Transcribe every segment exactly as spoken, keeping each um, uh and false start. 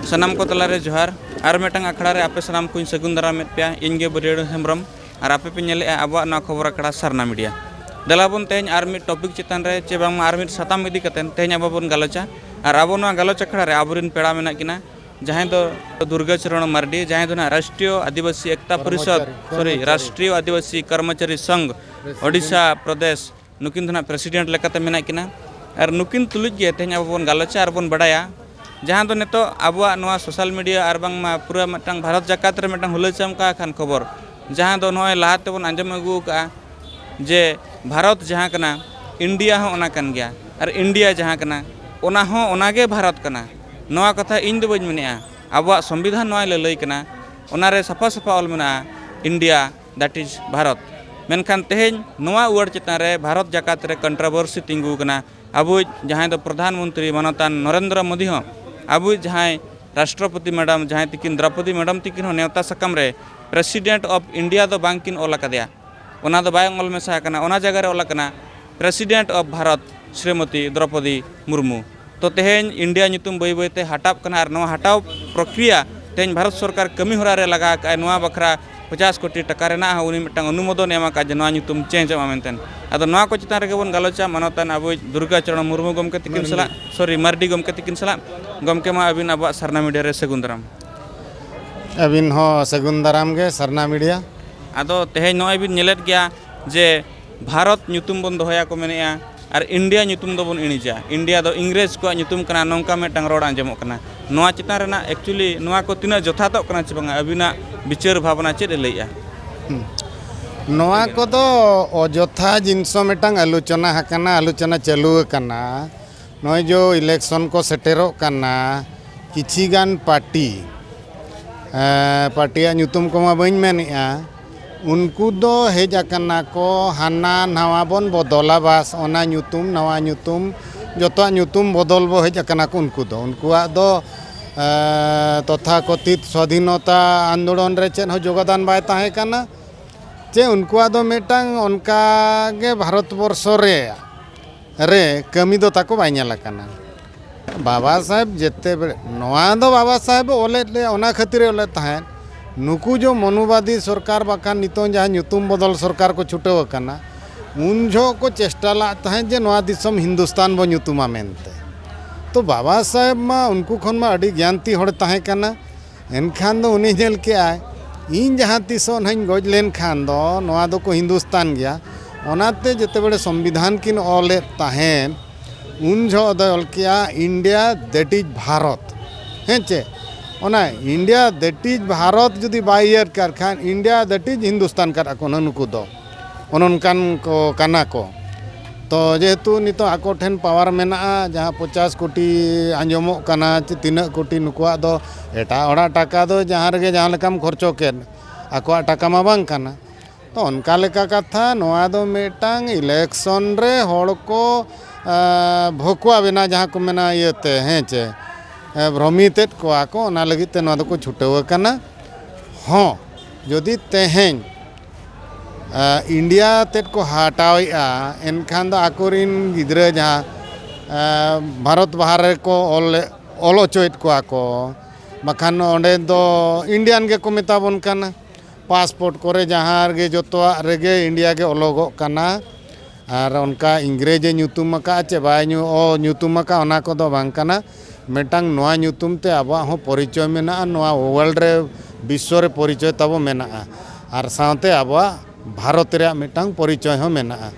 ᱥᱟᱱᱟᱢ ᱠᱚ ᱛᱟᱞᱟᱨᱮ ᱡᱚᱦᱟᱨ᱾ ᱟᱨ ᱢᱤᱫᱴᱟᱝ ᱟᱠᱷᱲᱟ ᱨᱮ ᱟᱯᱮ ᱥᱟᱱᱟᱢ ᱠᱚᱧ ᱥᱟᱹᱜᱩᱱ ᱫᱟᱨᱟᱢᱮᱫ ᱯᱮᱭᱟ᱾ ᱤᱧ ᱜᱮ ᱵᱟᱹᱨᱭᱟᱹᱲ ᱦᱮᱢᱵᱨᱚᱢ, ᱟᱨ ᱟᱯᱮ ᱯᱮ ᱧᱮᱞᱮᱫᱼᱟ ᱟᱵᱚᱣᱟᱜ ᱱᱚᱣᱟ ᱠᱷᱚᱵᱚᱨ ᱟᱠᱷᱲᱟ ᱥᱟᱨᱱᱟ ᱢᱤᱰᱤᱭᱟ᱾ ᱫᱮᱞᱟ ᱵᱚᱱ ᱛᱮᱦᱮᱧ ᱟᱨ ᱢᱤᱫ ᱴᱚᱯᱤᱠ ᱪᱮᱛᱟᱱ ᱨᱮ, ᱪᱮ ᱵᱟᱝᱢᱟ ᱟᱨ ᱢᱤᱫ ᱥᱟᱛᱟᱢ ᱤᱫᱤ ᱠᱟᱛᱮ ᱛᱮᱦᱮᱧ ᱟᱵᱚ ᱵᱚᱱ ᱜᱟᱞᱚᱪᱟ᱾ ᱟᱨ ᱟᱵᱚ ᱱᱚᱣᱟ ᱜᱟᱞᱚᱪ ᱟᱠᱷᱲᱟ ᱨᱮ ᱟᱵᱚᱨᱮᱱ ᱯᱮᱲᱟ ᱢᱮᱱᱟᱜ ᱠᱤᱱᱟ, ᱡᱟᱦᱟᱸᱭ ᱫᱚ ᱫᱩᱨᱜᱟᱹ ᱪᱚᱨᱚᱬ ᱢᱟᱨᱰᱤ, ᱡᱟᱦᱟᱸᱭ ᱫᱚ ᱱᱟᱦᱟᱜ ᱨᱟᱥᱴᱨᱤᱭᱚ ᱟᱹᱫᱤᱵᱟᱹᱥᱤ ᱮᱠᱛᱟ ᱯᱚᱨᱤᱥᱚᱫᱽ, ᱠᱚᱨᱢᱚᱪᱟᱨᱤ, ᱥᱚᱨᱤ, ᱠᱚᱨᱢᱚᱪᱟᱨᱤ᱾ ᱨᱟᱥᱴᱨᱤᱭᱚ ᱟᱹᱫᱤᱵᱟᱹᱥᱤ ᱠᱚᱨᱢᱚᱪᱟᱨᱤ ᱥᱚᱝᱜᱷ, ᱯᱨᱮᱥᱤᱰᱮᱱᱴ᱾ ᱳᱰᱤᱥᱟ ᱯᱨᱚᱫᱮᱥ, ᱱᱩᱠᱤᱱ ᱫᱚ ᱱᱟᱦᱟᱜ ᱯᱨᱮᱥᱤᱰᱮᱱᱴ ᱞᱮᱠᱟᱛᱮ ᱢᱮᱱᱟᱜ ᱠᱤᱱᱟ᱾ ᱟᱨ ᱱᱩᱠᱤᱱ ᱛᱩᱞᱩᱡ ᱜᱮ ᱛᱮᱦᱮᱧ ᱟᱵᱚ ᱵᱚᱱ ᱜᱟᱞᱚᱪᱟ ᱟᱨ ᱵᱚᱱ ᱵᱟᱰᱟᱭᱟ, ᱡᱟᱦᱟᱸ ᱫᱚ ᱱᱤᱛᱚᱜ ᱟᱵᱚᱣᱟᱜ ᱱᱚᱣᱟ ᱥᱳᱥᱟᱞ ᱢᱤᱰᱤᱭᱟ ᱟᱨ ᱵᱟᱝᱢᱟ ᱯᱩᱨᱟᱹ ᱢᱤᱫᱴᱟᱝ ᱵᱷᱟᱨᱚᱛ ᱡᱟᱠᱟᱛ ᱨᱮ ᱢᱤᱫᱴᱟᱝ ᱦᱩᱞᱟᱹ ᱪᱟᱢᱠᱟ ᱟᱠᱟᱱ ᱠᱷᱚᱵᱚᱨ, ᱡᱟᱦᱟᱸ ᱫᱚ ᱱᱚᱜᱼᱚᱭ ᱞᱟᱦᱟ ᱛᱮᱵᱚᱱ ᱟᱸᱡᱚᱢ ᱟᱹᱜᱩ ᱟᱠᱟᱫᱼᱟ ᱡᱮ ᱵᱷᱟᱨᱚᱛ ᱡᱟᱦᱟᱸ ᱠᱟᱱᱟ, ᱤᱱᱰᱤᱭᱟ ᱦᱚᱸ ᱚᱱᱟ ᱠᱟᱱ ᱜᱮᱭᱟ, ᱟᱨ ᱤᱱᱰᱤᱭᱟ ᱡᱟᱦᱟᱸ ᱠᱟᱱᱟ, ᱚᱱᱟ ᱦᱚᱸ ᱚᱱᱟ ᱜᱮ ᱵᱷᱟᱨᱚᱛ ᱠᱟᱱᱟ᱾ ᱱᱚᱣᱟ ᱠᱟᱛᱷᱟ ᱤᱧ ᱫᱚ ᱵᱟᱹᱧ ᱢᱮᱱᱮᱫᱼᱟ, ᱟᱵᱚᱣᱟᱜ ᱥᱚᱝᱵᱤᱫᱷᱟᱱ ᱱᱚᱣᱟᱭ ᱞᱟᱹᱞᱟᱹᱭ ᱠᱟᱱᱟ, ᱚᱱᱟᱨᱮ ᱥᱟᱯᱷᱟ ᱥᱟᱯᱷᱟ ᱚᱞ ᱢᱮᱱᱟᱜᱼᱟ, ᱤᱱᱰᱤᱭᱟ, that is ᱵᱷᱟᱨᱚᱛ᱾ ᱢᱮᱱᱠᱷᱟᱱ ᱛᱮᱦᱮᱧ ᱱᱚᱣᱟ word ᱪᱮᱛᱟᱱ ᱨᱮ ᱵᱷᱟᱨᱚᱛ ᱡᱟᱠᱟᱛ ᱨᱮ controversy ᱛᱤᱸᱜᱩ ᱟᱠᱟᱱᱟ᱾ ᱟᱵᱚᱭᱤᱡ ᱡᱟᱦᱟᱸᱭ ᱫᱚ ᱯᱨᱚᱫᱷᱟᱱ ᱢᱚᱱᱛᱨᱤ ᱢᱟᱱᱚᱛᱟᱱ ᱱᱚᱨᱮᱱᱫᱨᱚ ᱢᱳᱫᱤ ᱦᱚᱸ, ᱟᱵᱚᱭᱤᱡ ᱡᱟᱦᱟᱸᱭ ᱨᱟᱥᱴᱨᱚᱯᱚᱛᱤ ᱢᱮᱰᱟᱢ, ᱡᱟᱦᱟᱸᱭ ᱛᱤᱠᱤᱱ ᱫᱨᱚᱯᱚᱫᱤ ᱢᱮᱰᱟᱢ ᱛᱤᱠᱤᱱ ᱦᱚᱸ ᱱᱮᱣᱛᱟ ᱥᱟᱠᱟᱢ ᱨᱮ President of India ᱫᱚ ᱵᱟᱝ ᱠᱤᱱ ᱚᱞ ᱟᱠᱟᱫᱮᱭᱟ, ᱚᱱᱟ ᱫᱚ ᱵᱟᱭ ᱚᱞ ᱢᱮᱥᱟ ᱟᱠᱟᱱᱟ᱾ ᱚᱱᱟ ᱡᱟᱭᱜᱟ ᱨᱮ ᱚᱞ ᱟᱠᱟᱱᱟ President of ᱵᱷᱟᱨᱚᱛ ᱥᱨᱤᱢᱚᱛᱤ ᱫᱨᱚᱯᱚᱫᱤ ᱢᱩᱨᱢᱩ᱾ ᱛᱚ ᱛᱮᱦᱮᱧ ᱤᱱᱰᱤᱭᱟ ᱧᱩᱛᱩᱢ ᱵᱟᱹᱭ ᱵᱟᱹᱭᱛᱮ ᱦᱟᱴᱟᱣ ᱠᱟᱱᱟ, ᱟᱨ ᱱᱚᱣᱟ ᱦᱟᱴᱟᱣ ᱯᱨᱚᱠᱨᱤᱭᱟ ᱛᱮᱦᱮᱧ ᱵᱷᱟᱨᱚᱛ ᱥᱚᱨᱠᱟᱨ ᱠᱟᱹᱢᱤ ᱦᱚᱨᱟ ᱨᱮ ᱞᱟᱜᱟᱣ ᱟᱠᱟᱫᱼᱟᱭ᱾ ᱱᱚᱣᱟ ᱵᱟᱠᱷᱨᱟ ᱯᱚᱪᱟᱥ ᱠᱳᱴᱤ ᱴᱟᱠᱟ ᱨᱮᱱᱟᱜ ᱦᱚᱸ ᱩᱱᱤ ᱢᱤᱫᱴᱟᱝ ᱚᱱᱩᱢᱳᱫᱚᱱ ᱮ ᱮᱢ ᱟᱠᱟᱫ ᱡᱮ ᱱᱚᱣᱟ ᱧᱩᱛᱩᱢ ᱪᱮᱧᱡᱚᱜᱼᱟ ᱢᱮᱱᱛᱮ᱾ ᱟᱫᱚ ᱱᱚᱣᱟ ᱠᱚ ᱪᱮᱛᱟᱱ ᱨᱮᱜᱮ ᱵᱚᱱ ᱜᱟᱞᱚᱪᱟ ᱢᱟᱱᱚᱛᱟᱱ ᱟᱵᱚᱭᱤᱡ ᱫᱩᱨᱜᱟ ᱪᱚᱨᱚᱬ ᱢᱩᱨᱢᱩ ᱜᱚᱢᱠᱮ ᱛᱤᱠᱤᱱ ᱢᱟᱹᱨᱰᱤ᱾ ᱥᱟᱞᱟᱜ, ᱥᱚᱨᱤ, ᱢᱟᱨᱰᱤ ᱜᱚᱢᱠᱮ ᱛᱤᱠᱤᱱ ᱥᱟᱞᱟᱜ᱾ ᱜᱚᱢᱠᱮ, ᱢᱟ ᱟᱹᱵᱤᱱ ᱟᱵᱚᱣᱟᱜ ᱥᱟᱨᱱᱟ ᱢᱤᱰᱤᱭᱟ ᱨᱮ ᱥᱟᱹᱜᱩᱱ ᱫᱟᱨᱟᱢ᱾ ᱟᱹᱵᱤᱱ ᱦᱚᱸ ᱥᱟᱹᱜᱩᱱ ᱫᱟᱨᱟᱢ ᱜᱮ ᱥᱟᱨᱱᱟ ᱢᱤᱰᱤᱭᱟ᱾ ᱟᱫᱚ ᱛᱮᱦᱮᱧ ᱱᱚᱜᱼᱚᱭ ᱵᱤᱱ ᱧᱮᱞᱮᱫ ᱜᱮᱭᱟ ᱡᱮ ᱵᱷᱟᱨᱚᱛ ᱧᱩᱛᱩᱢ ᱵᱚᱱ ᱫᱚᱦᱚᱭᱟ ᱠᱚ ᱢᱮᱱᱮᱫᱼᱟ, ᱟᱨ ᱤᱱᱰᱤᱭᱟ ᱧᱩᱛᱩᱢ ᱫᱚᱵᱚᱱ ᱤᱬᱤᱡᱟ, ᱤᱱᱰᱤᱭᱟ ᱫᱚ ᱤᱝᱨᱮᱡᱽ ᱠᱚᱣᱟᱜ ᱧᱩᱛᱩᱢ ᱠᱟᱱᱟ, ᱱᱚᱝᱠᱟ ᱢᱤᱫᱴᱟᱝ ᱨᱚᱲ ᱟᱸᱡᱚᱢᱚᱜ ᱠᱟᱱᱟ᱾ ᱱᱚᱣᱟ ᱪᱮᱛᱟᱱ ᱨᱮᱱᱟᱜ actually ᱱᱚᱣᱟ ᱠᱚ ᱛᱤᱱᱟᱹᱜ ᱡᱚᱛᱷᱟᱛᱚᱜ ᱠᱟᱱᱟ ᱪᱮ ᱵᱟᱝᱟ, ᱟᱹᱵᱤᱱᱟᱜ ᱵᱤᱪᱟᱹᱨ ᱵᱷᱟᱵᱽᱱᱟ ᱪᱮᱫ ᱮ ᱞᱟᱹᱭᱮᱜᱼᱟ? ᱦᱩᱸ᱾ ᱱᱚᱣᱟ ᱠᱚᱫᱚ ᱚᱡᱚᱛᱷᱟ ᱡᱤᱱᱤᱥ ᱢᱤᱫᱴᱟᱝ ᱟᱞᱳᱪᱚᱱᱟ ᱟᱠᱟᱱᱟ, ᱟᱞᱳᱪᱚᱱᱟ ᱪᱟᱹᱞᱩ ᱟᱠᱟᱱᱟ᱾ ᱱᱚᱜᱼᱚᱭ ᱡᱮ election ᱠᱚ ᱥᱮᱴᱮᱨᱚᱜ ᱠᱟᱱᱟ, ᱠᱤᱪᱷᱤ ᱜᱟᱱ ᱯᱟᱨᱴᱤ, ᱮᱸ, ᱯᱟᱨᱴᱤᱭᱟᱜ ᱧᱩᱛᱩᱢ ᱠᱚᱢᱟ ᱵᱟᱹᱧ ᱢᱮᱱᱮᱜᱼᱟ, ᱩᱱᱠᱩ ᱫᱚ ᱦᱮᱡ ᱟᱠᱟᱱᱟ ᱠᱚ ᱦᱟᱱᱟ ᱱᱟᱣᱟ ᱵᱚᱱ ᱵᱚᱫᱚᱞᱟ, ᱵᱟᱥ ᱚᱱᱟ ᱧᱩᱛᱩᱢ, ᱱᱟᱣᱟ ᱧᱩᱛᱩᱢ, ᱡᱚᱛᱚᱣᱟᱜ ᱧᱩᱛᱩᱢ ᱵᱚᱫᱚᱞ ᱵᱚ ᱦᱮᱡ ᱟᱠᱟᱱᱟ ᱠᱚ ᱩᱱᱠᱩ ᱫᱚ᱾ ᱩᱱᱠᱩᱣᱟᱜ ᱫᱚ, ᱮᱸ, ᱛᱚᱛᱷᱟᱠᱚᱛᱷᱤᱛ ᱥᱣᱟᱫᱷᱤᱱᱚᱛᱟ ᱟᱱᱫᱳᱞᱚᱱ ᱨᱮ ᱪᱮᱫ ᱦᱚᱸ ᱡᱳᱜᱚᱫᱟᱱ ᱵᱟᱭ ᱛᱟᱦᱮᱸ ᱠᱟᱱᱟ, ᱪᱮ ᱩᱱᱠᱩᱣᱟᱜ ᱫᱚ ᱢᱤᱫᱴᱟᱝ ᱚᱱᱠᱟ ᱜᱮ ᱵᱷᱟᱨᱚᱛ ᱵᱚᱨᱥᱚ ᱨᱮ, ᱨᱮ ᱠᱟᱹᱢᱤ ᱫᱚ ᱛᱟᱠᱚ ᱵᱟᱭ ᱧᱮᱞ ᱟᱠᱟᱱᱟ᱾ ᱵᱟᱵᱟ ᱥᱟᱦᱮᱵᱽ ᱡᱮᱛᱮ ᱵᱮᱲᱮ, ᱱᱚᱣᱟ ᱫᱚ ᱵᱟᱵᱟ ᱥᱟᱦᱮᱵᱽ ᱚᱞᱮᱫ ᱞᱮᱭᱟ, ᱚᱱᱟ ᱠᱷᱟᱹᱛᱤᱨᱮ ᱚᱞᱮᱫ ᱛᱟᱦᱮᱸᱫ᱾ ᱱᱩᱠᱩ ᱡᱚ ᱢᱚᱱᱩᱵᱟᱫᱤ ᱥᱚᱨᱠᱟᱨ, ᱵᱟᱠᱷᱟᱱ ᱱᱤᱛᱚᱝ ᱡᱟᱦᱟᱸ ᱧᱩᱛᱩᱢ ᱵᱚᱫᱚᱞ ᱥᱚᱨᱠᱟᱨ ᱠᱚ ᱪᱷᱩᱴᱟᱹᱣ ᱟᱠᱟᱱᱟ, ᱩᱱ ᱡᱚᱦᱚᱜ ᱠᱚ ᱪᱮᱥᱴᱟ ᱞᱟᱜ ᱛᱟᱦᱮᱸᱫ ᱡᱮ ᱱᱚᱣᱟ ᱫᱤᱥᱚᱢ ᱦᱤᱱᱫᱩᱥᱛᱟᱱ ᱵᱚ ᱧᱩᱛᱩᱢᱟ ᱢᱮᱱᱛᱮ᱾ ᱛᱚ ᱵᱟᱵᱟ ᱥᱟᱦᱮᱵᱽ ᱢᱟ ᱩᱱᱠᱩ ᱠᱷᱚᱱ ᱢᱟ ᱟᱹᱰᱤ ᱜᱮᱭᱟᱱᱛᱤ ᱦᱚᱲ ᱛᱟᱦᱮᱸ ᱠᱟᱱᱟ᱾ ᱮᱱᱠᱷᱟᱱ ᱫᱚ ᱩᱱᱤ ᱧᱮᱞ ᱠᱮᱜᱼᱟᱭ, ᱤᱧ ᱡᱟᱦᱟᱸ ᱛᱤᱥᱚᱜ ᱱᱟᱦᱟᱜ ᱤᱧ ᱜᱚᱡ ᱞᱮᱱᱠᱷᱟᱱ ᱫᱚ ᱱᱚᱣᱟ ᱫᱚᱠᱚ ᱦᱤᱱᱫᱩᱥᱛᱟᱱ ᱜᱮᱭᱟ᱾ ᱚᱱᱟᱛᱮ ᱡᱮᱛᱮ ᱵᱮᱲᱮ ᱥᱚᱝᱵᱤᱫᱷᱟᱱ ᱠᱤᱱ ᱚᱞᱮᱫ ᱛᱟᱦᱮᱸᱫ, ᱩᱱ ᱡᱚᱦᱚᱜ ᱫᱚᱭ ᱚᱞ ᱠᱮᱜᱼᱟ, "India, that is ᱵᱷᱟᱨᱚᱛ", ᱦᱮᱸ ᱪᱮ? ᱚᱱᱟ "India, that is ᱵᱷᱟᱨᱚᱛ" ᱡᱩᱫᱤ ᱵᱟᱭ ᱩᱭᱦᱟᱹᱨ ᱠᱟᱜ ᱠᱷᱟᱱ, "India, that is ᱦᱤᱱᱫᱩᱥᱛᱟᱱ" ᱠᱟᱜ ᱟᱠᱚ ᱱᱩᱠᱩ ᱫᱚ᱾ ᱚᱱᱮ ᱚᱱᱠᱟᱱ ᱠᱚ ᱠᱟᱱᱟ ᱠᱚ᱾ ᱛᱚ ᱡᱮᱦᱮᱛᱩ ᱱᱤᱛᱚᱜ ᱟᱠᱚ ᱴᱷᱮᱱ ᱯᱟᱣᱟᱨ ᱢᱮᱱᱟᱜᱼᱟ, ᱡᱟᱦᱟᱸ ᱯᱚᱪᱟᱥ ᱠᱳᱴᱤ ᱟᱸᱡᱚᱢᱚᱜ ᱠᱟᱱᱟ ᱪᱮ ᱛᱤᱱᱟᱹᱜ ᱠᱳᱴᱤ, ᱱᱩᱠᱩᱣᱟᱜ ᱫᱚ ᱮᱴᱟᱜ ᱦᱚᱲᱟᱜ ᱴᱟᱠᱟ ᱫᱚ ᱡᱟᱦᱟᱸ ᱨᱮᱜᱮ ᱡᱟᱦᱟᱸ ᱞᱮᱠᱟᱢ ᱠᱷᱚᱨᱪᱚ ᱠᱮᱫ, ᱟᱠᱚᱣᱟᱜ ᱴᱟᱠᱟ ᱢᱟ ᱵᱟᱝ ᱠᱟᱱᱟ᱾ ᱛᱚ ᱚᱱᱠᱟ ᱞᱮᱠᱟ ᱠᱟᱛᱷᱟ, ᱱᱚᱣᱟ ᱫᱚ ᱢᱤᱫᱴᱟᱝ election ᱨᱮ ᱦᱚᱲ ᱠᱚ, ᱟ, ᱵᱷᱚᱠᱩᱣᱟ ᱵᱮᱱᱟᱣ, ᱡᱟᱦᱟᱸ ᱠᱚ ᱢᱮᱱᱟ ᱤᱭᱟᱹᱛᱮ, ᱦᱮᱸ ᱪᱮ, ᱮ, ᱵᱷᱨᱚᱢᱤᱛᱮᱫ ᱠᱚᱣᱟ ᱠᱚ, ᱚᱱᱟ ᱞᱟᱹᱜᱤᱫ ᱛᱮ ᱱᱚᱣᱟ ᱫᱚᱠᱚ ᱪᱷᱩᱴᱟᱹᱣ ᱟᱠᱟᱱᱟ᱾ ᱦᱚᱸ, ᱡᱩᱫᱤ ᱛᱮᱦᱮᱧ ᱟ, ᱤᱱᱰᱤᱭᱟ ᱛᱮᱫ ᱠᱚ ᱦᱟᱴᱟᱣᱮᱫᱼᱟ, ᱮᱱᱠᱷᱟᱱ ᱫᱚ ᱟᱠᱚᱨᱮᱱ ᱜᱤᱫᱽᱨᱟᱹ ᱡᱟᱦᱟᱸ, ᱟ, ᱵᱷᱟᱨᱚᱛ ᱵᱟᱦᱟᱨ ᱨᱮᱠᱚ ᱚᱞ, ᱚᱞ ᱦᱚᱪᱚᱭᱮᱫ ᱠᱚᱣᱟ ᱠᱚ, ᱵᱟᱠᱷᱟᱱ ᱚᱸᱰᱮ ᱫᱚ ᱤᱱᱰᱤᱭᱟᱱ ᱜᱮᱠᱚ ᱢᱮᱛᱟ ᱵᱚᱱ ᱠᱟᱱᱟ᱾ ᱯᱟᱥᱯᱳᱨᱴ ᱠᱚᱨᱮ ᱡᱟᱦᱟᱸ ᱨᱮᱜᱮ, ᱡᱚᱛᱚᱣᱟᱜ ᱨᱮᱜᱮ ᱤᱱᱰᱤᱭᱟ ᱜᱮ ᱚᱞᱚᱜᱚᱜ ᱠᱟᱱᱟ᱾ ᱟᱨ ᱚᱱᱠᱟ ᱤᱝᱨᱮᱡᱽ ᱮ ᱧᱩᱛᱩᱢ ᱟᱠᱟᱫᱼᱟ ᱪᱮ ᱵᱟᱭ ᱧᱩ-, ᱚ, ᱧᱩᱛᱩᱢ ᱟᱠᱟᱫᱼᱟ, ᱚᱱᱟ ᱠᱚᱫᱚ ᱵᱟᱝ ᱠᱟᱱᱟ᱾ ᱢᱤᱫᱴᱟᱝ ᱱᱚᱣᱟ ᱧᱩᱛᱩᱢ ᱛᱮ ᱟᱵᱚᱣᱟᱜ ᱦᱚᱸ ᱯᱚᱨᱤᱪᱚᱭ ᱢᱮᱱᱟᱜᱼᱟ, ᱱᱚᱣᱟ ᱣᱟᱨᱞᱰ ᱨᱮ, ᱵᱤᱥᱥᱚ ᱨᱮ ᱯᱚᱨᱤᱪᱚᱭ ᱛᱟᱵᱚ ᱢᱮᱱᱟᱜᱼᱟ, ᱟᱨ ᱥᱟᱶᱛᱮ ᱟᱵᱚᱣᱟᱜ ᱵᱷᱟᱨᱚᱛ ᱨᱮᱭᱟᱜ ᱢᱤᱫᱴᱟᱝ ᱯᱚᱨᱤᱪᱚᱭ ᱦᱚᱸ ᱢᱮᱱᱟᱜᱼᱟ᱾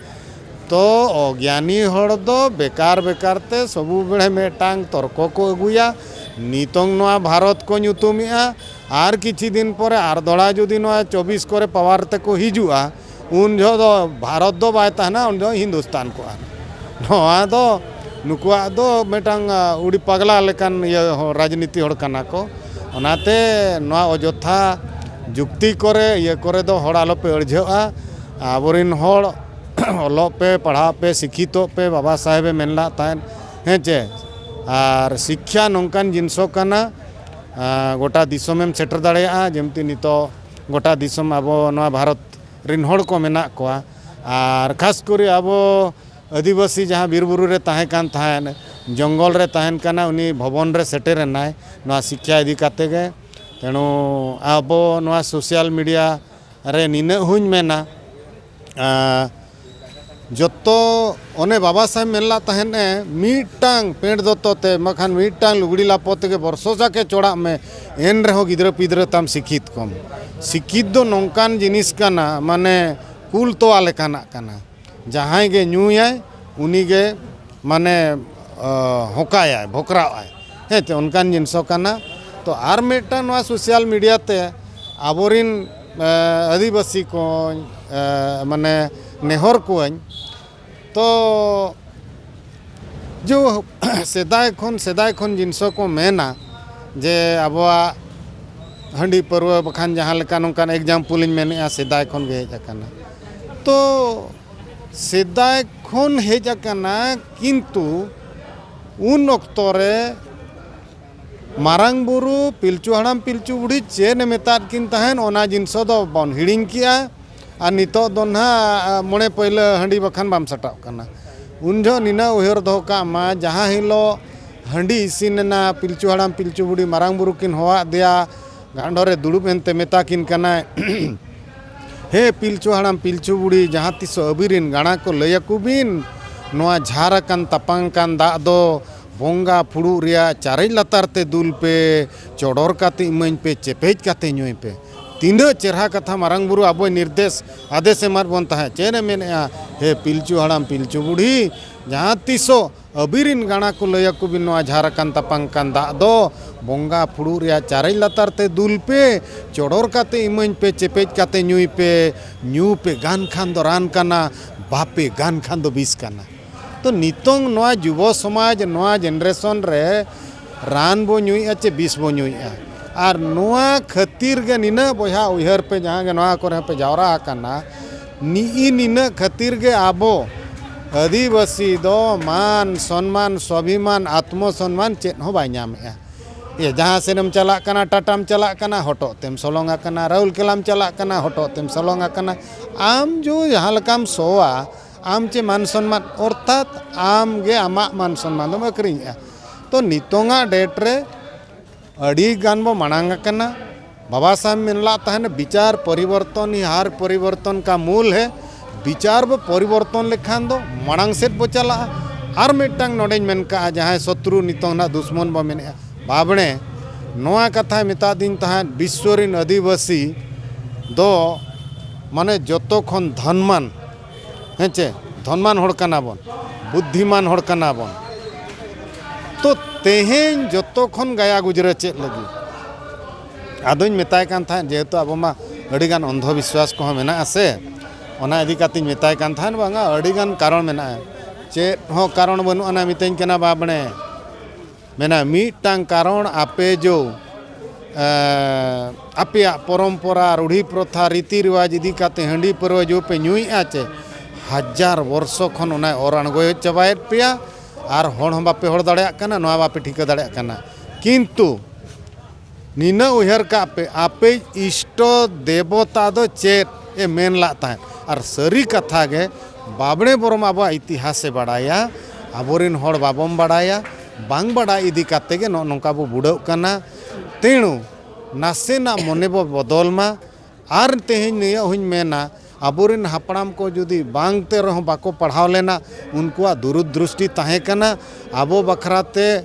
ᱛᱚ ᱚᱜᱽᱭᱟᱱᱤ ᱦᱚᱲ ᱫᱚ ᱵᱮᱠᱟᱨ ᱵᱮᱠᱟᱨ ᱛᱮ ᱥᱚᱵᱩ ᱵᱮᱲᱮ ᱢᱤᱫᱴᱟᱝ ᱛᱚᱨᱠᱚ ᱠᱚ ᱟᱹᱜᱩᱭᱟ᱾ ᱱᱤᱛᱚᱝ ᱱᱚᱣᱟ ᱵᱷᱟᱨᱚᱛ ᱠᱚ ᱧᱩᱛᱩᱢᱮᱜᱼᱟ, ᱟᱨ ᱠᱤᱪᱷᱤ ᱫᱤᱱ ᱯᱚᱨᱮ ᱟᱨ ᱫᱚᱲᱟ ᱡᱩᱫᱤ ᱱᱚᱣᱟ ᱪᱚᱵᱵᱤᱥ ᱠᱚᱨᱮ ᱯᱟᱣᱟᱨ ᱛᱮᱠᱚ ᱦᱤᱡᱩᱜᱼᱟ, ᱩᱱ ᱡᱚᱦᱚᱜ ᱫᱚ ᱵᱷᱟᱨᱚᱛ ᱫᱚ ᱵᱟᱭ ᱛᱟᱦᱮᱱᱟ, ᱩᱱ ᱡᱚᱦᱚᱜ ᱦᱤᱱᱫᱩᱥᱛᱟᱱ ᱠᱚᱜᱼᱟ᱾ ᱱᱚᱣᱟ ᱫᱚ ᱱᱩᱠᱩᱣᱟᱜ ᱫᱚ ᱢᱤᱫᱴᱟᱝ, ᱟ, ᱩᱰᱤ ᱯᱟᱜᱽᱞᱟ ᱞᱮᱠᱟᱱ ᱤᱭᱟᱹ ᱦᱚᱸ, ᱨᱟᱡᱽᱱᱤᱛᱤ ᱦᱚᱲ ᱠᱟᱱᱟ ᱠᱚ᱾ ᱚᱱᱟᱛᱮ ᱱᱚᱣᱟ ᱚᱡᱚᱛᱷᱟ ᱡᱩᱠᱛᱤ ᱠᱚᱨᱮ, ᱤᱭᱟᱹ ᱠᱚᱨᱮ ᱫᱚ ᱦᱚᱲ ᱟᱞᱚᱯᱮ ᱟᱹᱲᱡᱷᱟᱹᱜᱼᱟ᱾ ᱟᱵᱚᱨᱮᱱ ᱦᱚᱲ ᱚᱞᱚᱜ ᱯᱮ, ᱯᱟᱲᱦᱟᱜ ᱯᱮ, ᱥᱤᱠᱠᱷᱤᱛᱚᱜ ᱯᱮ, ᱵᱟᱵᱟ ᱥᱟᱦᱮᱵᱮ ᱢᱮᱱ ᱞᱟᱜ ᱛᱟᱦᱮᱸᱫ, ᱦᱮᱸ ᱪᱮ? ᱟᱨ ᱥᱤᱠᱠᱷᱟ ᱱᱚᱝᱠᱟᱱ ᱡᱤᱱᱤᱥᱚᱜ ᱠᱟᱱᱟ, ᱟ, ᱜᱚᱴᱟ ᱫᱤᱥᱚᱢᱮᱢ ᱥᱮᱴᱮᱨ ᱫᱟᱲᱮᱭᱟᱜᱼᱟ᱾ ᱡᱮᱢᱛᱤ ᱱᱤᱛᱚᱜ ᱜᱚᱴᱟ ᱫᱤᱥᱚᱢ ᱟᱵᱚ ᱱᱚᱣᱟ ᱵᱷᱟᱨᱚᱛ ᱨᱮᱱ ᱦᱚᱲ ᱠᱚ ᱢᱮᱱᱟᱜ ᱠᱚᱣᱟ, ᱟᱨ ᱠᱷᱟᱥ ᱠᱚᱨᱮ ᱟᱵᱚ ᱟᱹᱫᱤᱵᱟᱹᱥᱤ ᱡᱟᱦᱟᱸ ᱵᱤᱨ ᱵᱩᱨᱩ ᱨᱮ ᱛᱟᱦᱮᱸ ᱠᱟᱱ ᱛᱟᱦᱮᱸᱫ, ᱡᱚᱝᱜᱚᱞ ᱨᱮ ᱛᱟᱦᱮᱱ ᱠᱟᱱᱟ, ᱩᱱᱤ ᱵᱷᱚᱵᱚᱱ ᱨᱮ ᱥᱮᱴᱮᱨ ᱮᱱᱟᱭ ᱱᱚᱣᱟ ᱥᱤᱠᱠᱷᱟ ᱤᱫᱤ ᱠᱟᱛᱮ ᱜᱮ᱾ ᱛᱮᱬᱩ ᱟᱵᱚ ᱱᱚᱣᱟ social media ᱨᱮ ᱱᱤᱱᱟᱹᱜ ᱦᱚᱸᱧ ᱢᱮᱱᱟ, ᱟᱸ, ᱡᱚᱛᱚ ᱚᱱᱮ ᱵᱟᱵᱟ ᱥᱟᱦᱮᱵᱽ ᱢᱮᱱ ᱞᱟᱜ ᱛᱟᱦᱮᱸᱫ ᱮ, ᱢᱤᱫᱴᱟᱝ ᱯᱮᱸᱰ ᱫᱚᱛᱚ ᱛᱮ, ᱵᱟᱠᱷᱟᱱ ᱢᱤᱫᱴᱟᱝ ᱞᱩᱜᱽᱲᱤ ᱞᱟᱯᱚ ᱛᱮᱜᱮ ᱵᱚᱨᱥᱚ ᱡᱟᱠᱮ ᱪᱚᱲᱟᱜ ᱢᱮ, ᱮᱱ ᱨᱮᱦᱚᱸ ᱜᱤᱫᱽᱨᱟᱹ ᱯᱤᱫᱽᱨᱟᱹ ᱛᱟᱢ ᱥᱤᱠᱠᱷᱤᱛ ᱠᱚᱢ᱾ ᱥᱤᱠᱠᱷᱤᱛ ᱫᱚ ᱱᱚᱝᱠᱟᱱ ᱡᱤᱱᱤᱥ ᱠᱟᱱᱟ, ᱢᱟᱱᱮ ᱠᱩᱞ ᱛᱚᱣᱟ ᱞᱮᱠᱟᱱᱟᱜ ᱠᱟᱱᱟ᱾ ᱡᱟᱦᱟᱸᱭ ᱜᱮ ᱧᱩᱭᱟᱭ, ᱩᱱᱤ ᱜᱮ, ᱢᱟᱱᱮ, ᱚ, ᱦᱚᱸᱠᱟᱭᱟᱭ, ᱵᱷᱚᱠᱨᱟᱣᱟᱭ᱾ ᱦᱮᱸ ᱪᱮ, ᱚᱱᱠᱟᱱ ᱡᱤᱱᱤᱥ ᱠᱟᱱᱟ᱾ ᱛᱚ, ᱟᱨ ᱢᱤᱫᱴᱟᱝ ᱱᱚᱣᱟ social media ᱛᱮ ᱟᱵᱚᱨᱤᱱ, ᱮ, ᱟᱹᱫᱤᱵᱟᱹᱥᱤ ᱠᱚ, ᱮ, ᱢᱟᱱᱮ, ᱱᱮᱦᱚᱨ ᱠᱚᱣᱟᱹᱧ᱾ ᱛᱚ, ᱡᱚ, ᱥᱮᱫᱟᱭ ᱠᱷᱚᱱ, ᱥᱮᱫᱟᱭ ᱠᱷᱚᱱ ᱡᱤᱱᱤᱥ ᱠᱚ ᱢᱮᱱᱟ ᱡᱮ ᱟᱵᱚᱣᱟᱜ ᱦᱟᱺᱰᱤ ᱯᱟᱹᱨᱣᱟᱹ ᱵᱟᱠᱷᱟᱱ ᱡᱟᱦᱟᱸ ᱞᱮᱠᱟ ᱱᱚᱝᱠᱟᱱ example ᱤᱧ ᱢᱮᱱᱮᱫᱼᱟ, ᱥᱮᱫᱟᱭ ᱠᱷᱚᱱ ᱜᱮ ᱦᱮᱡ ᱟᱠᱟᱱᱟ᱾ ᱛᱚ, ᱥᱮᱫᱟᱭ ᱠᱷᱚᱱ ᱦᱮᱡ ᱟᱠᱟᱱᱟ, ᱠᱤᱱᱛᱩ ᱩᱱ ᱚᱠᱛᱚ ᱨᱮ ᱢᱟᱨᱟᱝ ᱵᱩᱨᱩ, ᱯᱤᱞᱪᱩ ᱦᱟᱲᱟᱢ, ᱯᱤᱞᱪᱩ ᱵᱩᱲᱦᱤ ᱪᱮᱫ ᱮ ᱢᱮᱛᱟᱫ ᱠᱤᱱ ᱛᱟᱦᱮᱸᱫ, ᱚᱱᱟ ᱡᱤᱱᱤᱥ ᱫᱚ ᱵᱚᱱ ᱦᱤᱲᱤᱧ ᱠᱮᱜᱼᱟ᱾ ᱟᱨ ᱱᱤᱛᱚᱜ ᱫᱚ ᱱᱟᱦᱟᱜ ᱢᱚᱬᱮ ᱯᱟᱹᱭᱞᱟᱹ ᱦᱟᱺᱰᱤ ᱵᱟᱠᱷᱟᱱ ᱵᱟᱢ ᱥᱟᱴᱟᱜ ᱠᱟᱱᱟ᱾ ᱩᱱ ᱡᱚᱦᱚᱜ ᱱᱤᱱᱟᱹᱜ ᱩᱭᱦᱟᱹᱨ ᱫᱚᱦᱚ ᱠᱟᱜ ᱢᱟ, ᱡᱟᱦᱟᱸ ᱦᱤᱞᱳᱜ ᱦᱟᱺᱰᱤ ᱤᱥᱤᱱ ᱮᱱᱟ, ᱯᱤᱞᱪᱩ ᱦᱟᱲᱟᱢ, ᱯᱤᱞᱪᱩ ᱵᱩᱲᱦᱤ ᱢᱟᱨᱟᱝ ᱵᱩᱨᱩ ᱠᱤᱱ ᱦᱚᱦᱚᱣᱟᱫᱮᱭᱟ, ᱜᱟᱸᱰᱚ ᱨᱮ ᱫᱩᱲᱩᱵ ᱮᱱᱛᱮ ᱢᱮᱛᱟ ᱠᱤᱱ ᱠᱟᱱᱟᱭ, ᱦᱮ ᱯᱤᱞᱪᱩ ᱦᱟᱲᱟᱢ, ᱯᱤᱞᱪᱩ ᱵᱩᱲᱦᱤ, ᱡᱟᱦᱟᱸ ᱛᱤᱥᱚᱜ ᱟᱹᱵᱤᱱ ᱨᱤᱱ ᱜᱟᱬᱟ ᱠᱚ ᱞᱟᱹᱭ ᱟᱠᱚ ᱵᱤᱱ, ᱱᱚᱣᱟ ᱡᱷᱟᱨ ᱟᱠᱟᱱ ᱛᱟᱯᱟᱝ ᱟᱠᱟᱱ ᱫᱟᱜ ᱫᱚ ᱵᱚᱸᱜᱟ ᱯᱷᱩᱲᱩᱜ ᱨᱮᱭᱟᱜ ᱪᱟᱨᱮᱡ ᱞᱟᱛᱟᱨ ᱛᱮ ᱫᱩᱞ ᱯᱮ, ᱪᱚᱰᱚᱨ ᱠᱟᱛᱮ ᱤᱢᱟᱹᱧ ᱯᱮ, ᱪᱮᱯᱮᱡ ᱠᱟᱛᱮ ᱧᱩᱭ ᱯᱮ᱾ ᱛᱤᱱᱟᱹᱜ ᱪᱮᱨᱦᱟ ᱠᱟᱛᱷᱟ ᱢᱟᱨᱟᱝ ᱵᱩᱨᱩ ᱟᱵᱚᱭ ᱱᱤᱨᱫᱮᱥ, ᱟᱫᱮᱥ ᱮᱢᱟᱫ ᱵᱚᱱ ᱛᱟᱦᱮᱸᱫ᱾ ᱪᱮᱫ ᱮ ᱢᱮᱱᱮᱫᱼᱟ? ᱦᱮ ᱯᱤᱞᱪᱩ ᱦᱟᱲᱟᱢ, ᱯᱤᱞᱪᱩ ᱵᱩᱲᱦᱤ, ᱡᱟᱦᱟᱸ ᱛᱤᱥᱚᱜ ᱟᱹᱵᱤᱱ ᱨᱤᱱ ᱜᱟᱬᱟ ᱠᱚ ᱞᱟᱹᱭ ᱟᱠᱚ ᱵᱤᱱ, ᱱᱚᱣᱟ ᱡᱷᱟᱨ ᱟᱠᱟᱱ ᱛᱟᱯᱟᱝ ᱟᱠᱟᱱ ᱫᱟᱜ ᱫᱚ ᱵᱚᱸᱜᱟ ᱯᱷᱩᱲᱩᱜ ᱨᱮᱭᱟᱜ ᱪᱟᱨᱮᱡ ᱞᱟᱛᱟᱨ ᱛᱮ ᱫᱩᱞ ᱯᱮ, ᱪᱚᱰᱚᱨ ᱠᱟᱛᱮ ᱤᱢᱟᱹᱧ ᱯᱮ, ᱪᱮᱯᱮᱡ ᱠᱟᱛᱮ ᱧᱩᱭ ᱯᱮ, ᱧᱩ ᱯᱮ ᱜᱟᱱ ᱠᱷᱟᱱ ᱫᱚ ᱨᱟᱱ ᱠᱟᱱᱟ, ᱵᱟᱯᱮ ᱜᱟᱱ ᱠᱷᱟᱱ ᱫᱚ ᱵᱤᱥ ᱠᱟᱱᱟ᱾ ᱛᱚ ᱱᱤᱛᱚᱝ ᱱᱚᱣᱟ ᱡᱩᱵᱚ ᱥᱚᱢᱟᱡᱽ, ᱱᱚᱣᱟ generation ᱨᱮ ᱨᱟᱱ ᱵᱚ ᱧᱩᱭᱮᱫᱼᱟ ᱪᱮ ᱵᱤᱥ ᱵᱚ ᱧᱩᱭᱮᱫᱼᱟ? ᱟᱨ ᱱᱚᱣᱟ ᱠᱷᱟᱹᱛᱤᱨ ᱜᱮ ᱱᱤᱱᱟᱹᱜ ᱵᱚᱭᱦᱟ ᱩᱭᱦᱟᱹᱨ ᱯᱮ, ᱡᱟᱦᱟᱸ ᱜᱮ ᱱᱚᱣᱟ ᱠᱚᱨᱮ ᱦᱚᱸᱯᱮ ᱡᱟᱣᱨᱟ ᱟᱠᱟᱱᱟ, ᱱᱤᱜᱼᱤ ᱱᱤᱱᱟᱹᱜ ᱠᱷᱟᱹᱛᱤᱨ ᱜᱮ ᱟᱵᱚ ᱟᱹᱫᱤᱵᱟᱹᱥᱤ ᱫᱚ ᱢᱟᱱ ᱥᱚᱱᱢᱟᱱ, ᱥᱣᱟᱵᱷᱤᱢᱟᱱ, ᱟᱛᱢᱚ ᱥᱚᱱᱢᱟᱱ ᱪᱮᱫ ᱦᱚᱸ ᱵᱟᱭ ᱧᱟᱢᱮᱫᱼᱟ᱾ ᱮ, ᱡᱟᱦᱟᱸ ᱥᱮᱫ ᱮᱢ ᱪᱟᱞᱟᱜ ᱠᱟᱱᱟ, ᱴᱟᱴᱟᱢ ᱪᱟᱞᱟᱜ ᱠᱟᱱᱟ, ᱦᱚᱴᱚᱜ ᱛᱮᱢ ᱥᱚᱞᱚᱝ ᱟᱠᱟᱱᱟ, ᱨᱟᱩᱞᱠᱮᱞᱟᱢ ᱪᱟᱞᱟᱜ ᱠᱟᱱᱟ, ᱦᱚᱴᱚᱜ ᱛᱮᱢ ᱥᱚᱞᱚᱝ ᱟᱠᱟᱱᱟ᱾ ᱟᱢ ᱡᱚ ᱡᱟᱦᱟᱸ ᱞᱮᱠᱟᱢ ᱥᱚᱣᱟ, ᱟᱢ ᱪᱮ ᱢᱟᱱ ᱥᱚᱱᱢᱟᱱ, ᱚᱨᱛᱷᱟᱛ ᱟᱢ ᱜᱮ ᱟᱢᱟᱜ ᱢᱟᱱ ᱥᱚᱱᱢᱟᱱ ᱫᱚᱢ ᱟᱹᱠᱷᱨᱤᱧᱮᱜᱼᱟ᱾ ᱛᱚ ᱱᱤᱛᱚᱝᱟᱜ date ᱨᱮ ᱟᱹᱰᱤ ᱜᱟᱱ ᱵᱚ ᱢᱟᱲᱟᱝ ᱟᱠᱟᱱᱟ᱾ ᱵᱟᱵᱟ ᱥᱟᱦᱮᱵᱽ ᱢᱮᱱ ᱞᱟᱜ ᱛᱟᱦᱮᱱ, "ᱵᱤᱪᱟᱨ ᱯᱚᱨᱤᱵᱚᱨᱛᱚᱱ ᱦᱤ ᱦᱟᱨ ᱯᱚᱨᱤᱵᱚᱨᱛᱚᱱ ᱠᱟ ᱢᱩᱞ ᱦᱮ᱾" ᱵᱤᱪᱟᱨ ᱵᱚ ᱯᱚᱨᱤᱵᱚᱨᱛᱚᱱ ᱞᱮᱠᱷᱟᱱ ᱫᱚ ᱢᱟᱲᱟᱝ ᱥᱮᱫ ᱵᱚ ᱪᱟᱞᱟᱜᱼᱟ᱾ ᱟᱨ ᱢᱤᱫᱴᱟᱝ ᱱᱚᱰᱮᱧ ᱢᱮᱱ ᱠᱟᱜᱼᱟ, ᱡᱟᱦᱟᱸᱭ ᱥᱚᱛᱨᱩ ᱱᱤᱛᱚᱝ ᱱᱟᱜ ᱫᱩᱥᱢᱚᱱ ᱵᱚ ᱢᱮᱱᱮᱜᱼᱟ, ᱵᱟᱵᱽᱲᱮ ᱱᱚᱣᱟ ᱠᱟᱛᱷᱟᱭ ᱢᱮᱛᱟ ᱫᱤᱧ ᱛᱟᱦᱮᱸᱫ, ᱵᱤᱥᱥᱚ ᱨᱤᱱ ᱟᱹᱫᱤᱵᱟᱹᱥᱤ ᱫᱚ ᱢᱟᱱᱮ ᱡᱚᱛᱚ ᱠᱷᱚᱱ ᱫᱷᱚᱱᱢᱟᱱ, ᱦᱮᱸ ᱪᱮ, ᱫᱷᱚᱱᱢᱟᱱ ᱦᱚᱲ ᱠᱟᱱᱟ ᱵᱚᱱ, ᱵᱩᱫᱽᱫᱷᱤᱢᱟᱱ ᱦᱚᱲ ᱠᱟᱱᱟ ᱵᱚᱱ᱾ ᱛᱚ ᱛᱮᱦᱮᱧ ᱡᱚᱛᱚ ᱠᱷᱚᱱ ᱜᱟᱭᱟ ᱜᱩᱡᱽᱨᱟᱹ ᱪᱮᱫ ᱞᱟᱹᱜᱤᱫ? ᱟᱫᱚᱧ ᱢᱮᱛᱟᱭ ᱠᱟᱱ ᱛᱟᱦᱮᱸᱫ, ᱡᱮᱦᱮᱛᱩ ᱟᱵᱚ ᱢᱟ ᱟᱹᱰᱤᱜᱟᱱ ᱚᱱᱫᱷᱚ ᱵᱤᱥᱣᱟᱥ ᱠᱚᱦᱚᱸ ᱢᱮᱱᱟᱜᱼᱟ ᱥᱮ, ᱚᱱᱟ ᱤᱫᱤ ᱠᱟᱛᱮᱧ ᱢᱮᱛᱟᱭ ᱠᱟᱱ ᱛᱟᱦᱮᱸᱫ, "ᱵᱟᱝᱟ, ᱟᱹᱰᱤᱜᱟᱱ ᱠᱟᱨᱚᱱ ᱢᱮᱱᱟᱜᱼᱟ᱾" "ᱪᱮᱫ ᱦᱚᱸ ᱠᱟᱨᱚᱱ ᱵᱟᱹᱱᱩᱜ ᱟᱱᱟ," ᱢᱤᱛᱟᱹᱧ ᱠᱟᱱᱟ ᱵᱟᱵᱽᱲᱮ᱾ ᱢᱮᱱᱟ, "ᱢᱤᱫᱴᱟᱝ ᱠᱟᱨᱚᱱ ᱟᱯᱮ ᱡᱚ, ᱮ, ᱟᱯᱮᱭᱟᱜ ᱯᱚᱨᱚᱢᱯᱚᱨᱟ, ᱨᱩᱲᱦᱤ ᱯᱨᱚᱛᱷᱟ, ᱨᱤᱛᱤ ᱨᱮᱣᱟᱡᱽ ᱤᱫᱤ ᱠᱟᱛᱮ ᱦᱟᱺᱰᱤ ᱯᱟᱹᱨᱣᱟᱹ ᱡᱚ ᱯᱮ ᱧᱩᱭᱮᱫᱼᱟ ᱪᱮ, ᱦᱟᱡᱟᱨ ᱵᱚᱨᱥᱚ ᱠᱷᱚᱱ ᱚᱱᱟᱭ ᱚᱨ ᱟᱬᱜᱚ ᱪᱟᱵᱟᱭᱮᱫ ᱯᱮᱭᱟ, ᱟᱨ ᱦᱚᱲ ᱦᱚᱸ ᱵᱟᱯᱮ ᱦᱚᱲ ᱫᱟᱲᱮᱭᱟᱜ ᱠᱟᱱᱟ, ᱱᱚᱣᱟ ᱵᱟᱯᱮ ᱴᱷᱤᱠᱟᱹ ᱫᱟᱲᱮᱭᱟᱜ ᱠᱟᱱᱟ᱾ ᱠᱤᱱᱛᱩ ᱱᱤᱱᱟᱹᱜ ᱩᱭᱦᱟᱹᱨ ᱠᱟᱜ ᱯᱮ, ᱟᱯᱮ ᱤᱥᱴᱚ ᱫᱮᱵᱚᱛᱟ ᱫᱚ ᱪᱮᱫ ᱮ ᱢᱮᱱ ᱞᱟᱜ ᱛᱟᱦᱮᱸᱫ?" ᱟᱨ ᱥᱟᱹᱨᱤ ᱠᱟᱛᱷᱟ ᱜᱮ, ᱵᱟᱵᱽᱲᱮ ᱵᱚᱨᱚᱢ ᱟᱵᱚᱣᱟᱜ ᱤᱛᱤᱦᱟᱥᱮ ᱵᱟᱲᱟᱭᱟ, ᱟᱵᱚᱨᱮᱱ ᱦᱚᱲ ᱵᱟᱵᱚᱱ ᱵᱟᱲᱟᱭᱟ᱾ ᱵᱟᱝ ᱵᱟᱲᱟᱭ ᱤᱫᱤ ᱠᱟᱛᱮ ᱜᱮ ᱱᱚᱜᱼᱚ ᱱᱚᱝᱠᱟ ᱵᱚ ᱵᱩᱰᱟᱹᱜ ᱠᱟᱱᱟ᱾ ᱛᱮᱬᱩ ᱱᱟᱥᱮᱱᱟᱜ ᱢᱚᱱᱮ ᱵᱚ ᱵᱚᱫᱚᱞ ᱢᱟ᱾ ᱟᱨ ᱛᱮᱦᱮᱧ ᱱᱤᱭᱟᱹ ᱦᱚᱸᱧ ᱢᱮᱱᱟ, ᱟᱵᱚᱨᱮᱱ ᱦᱟᱯᱲᱟᱢ ᱠᱚ ᱡᱩᱫᱤ ᱵᱟᱝ ᱛᱮ ᱨᱮᱦᱚᱸ ᱵᱟᱠᱚ ᱯᱟᱲᱦᱟᱣ ᱞᱮᱱᱟ, ᱩᱱᱠᱩᱣᱟᱜ ᱫᱩᱨᱚᱫᱨᱤᱥᱴᱤ ᱛᱟᱦᱮᱸ ᱠᱟᱱᱟ ᱟᱵᱚ ᱵᱟᱠᱷᱨᱟ ᱛᱮ,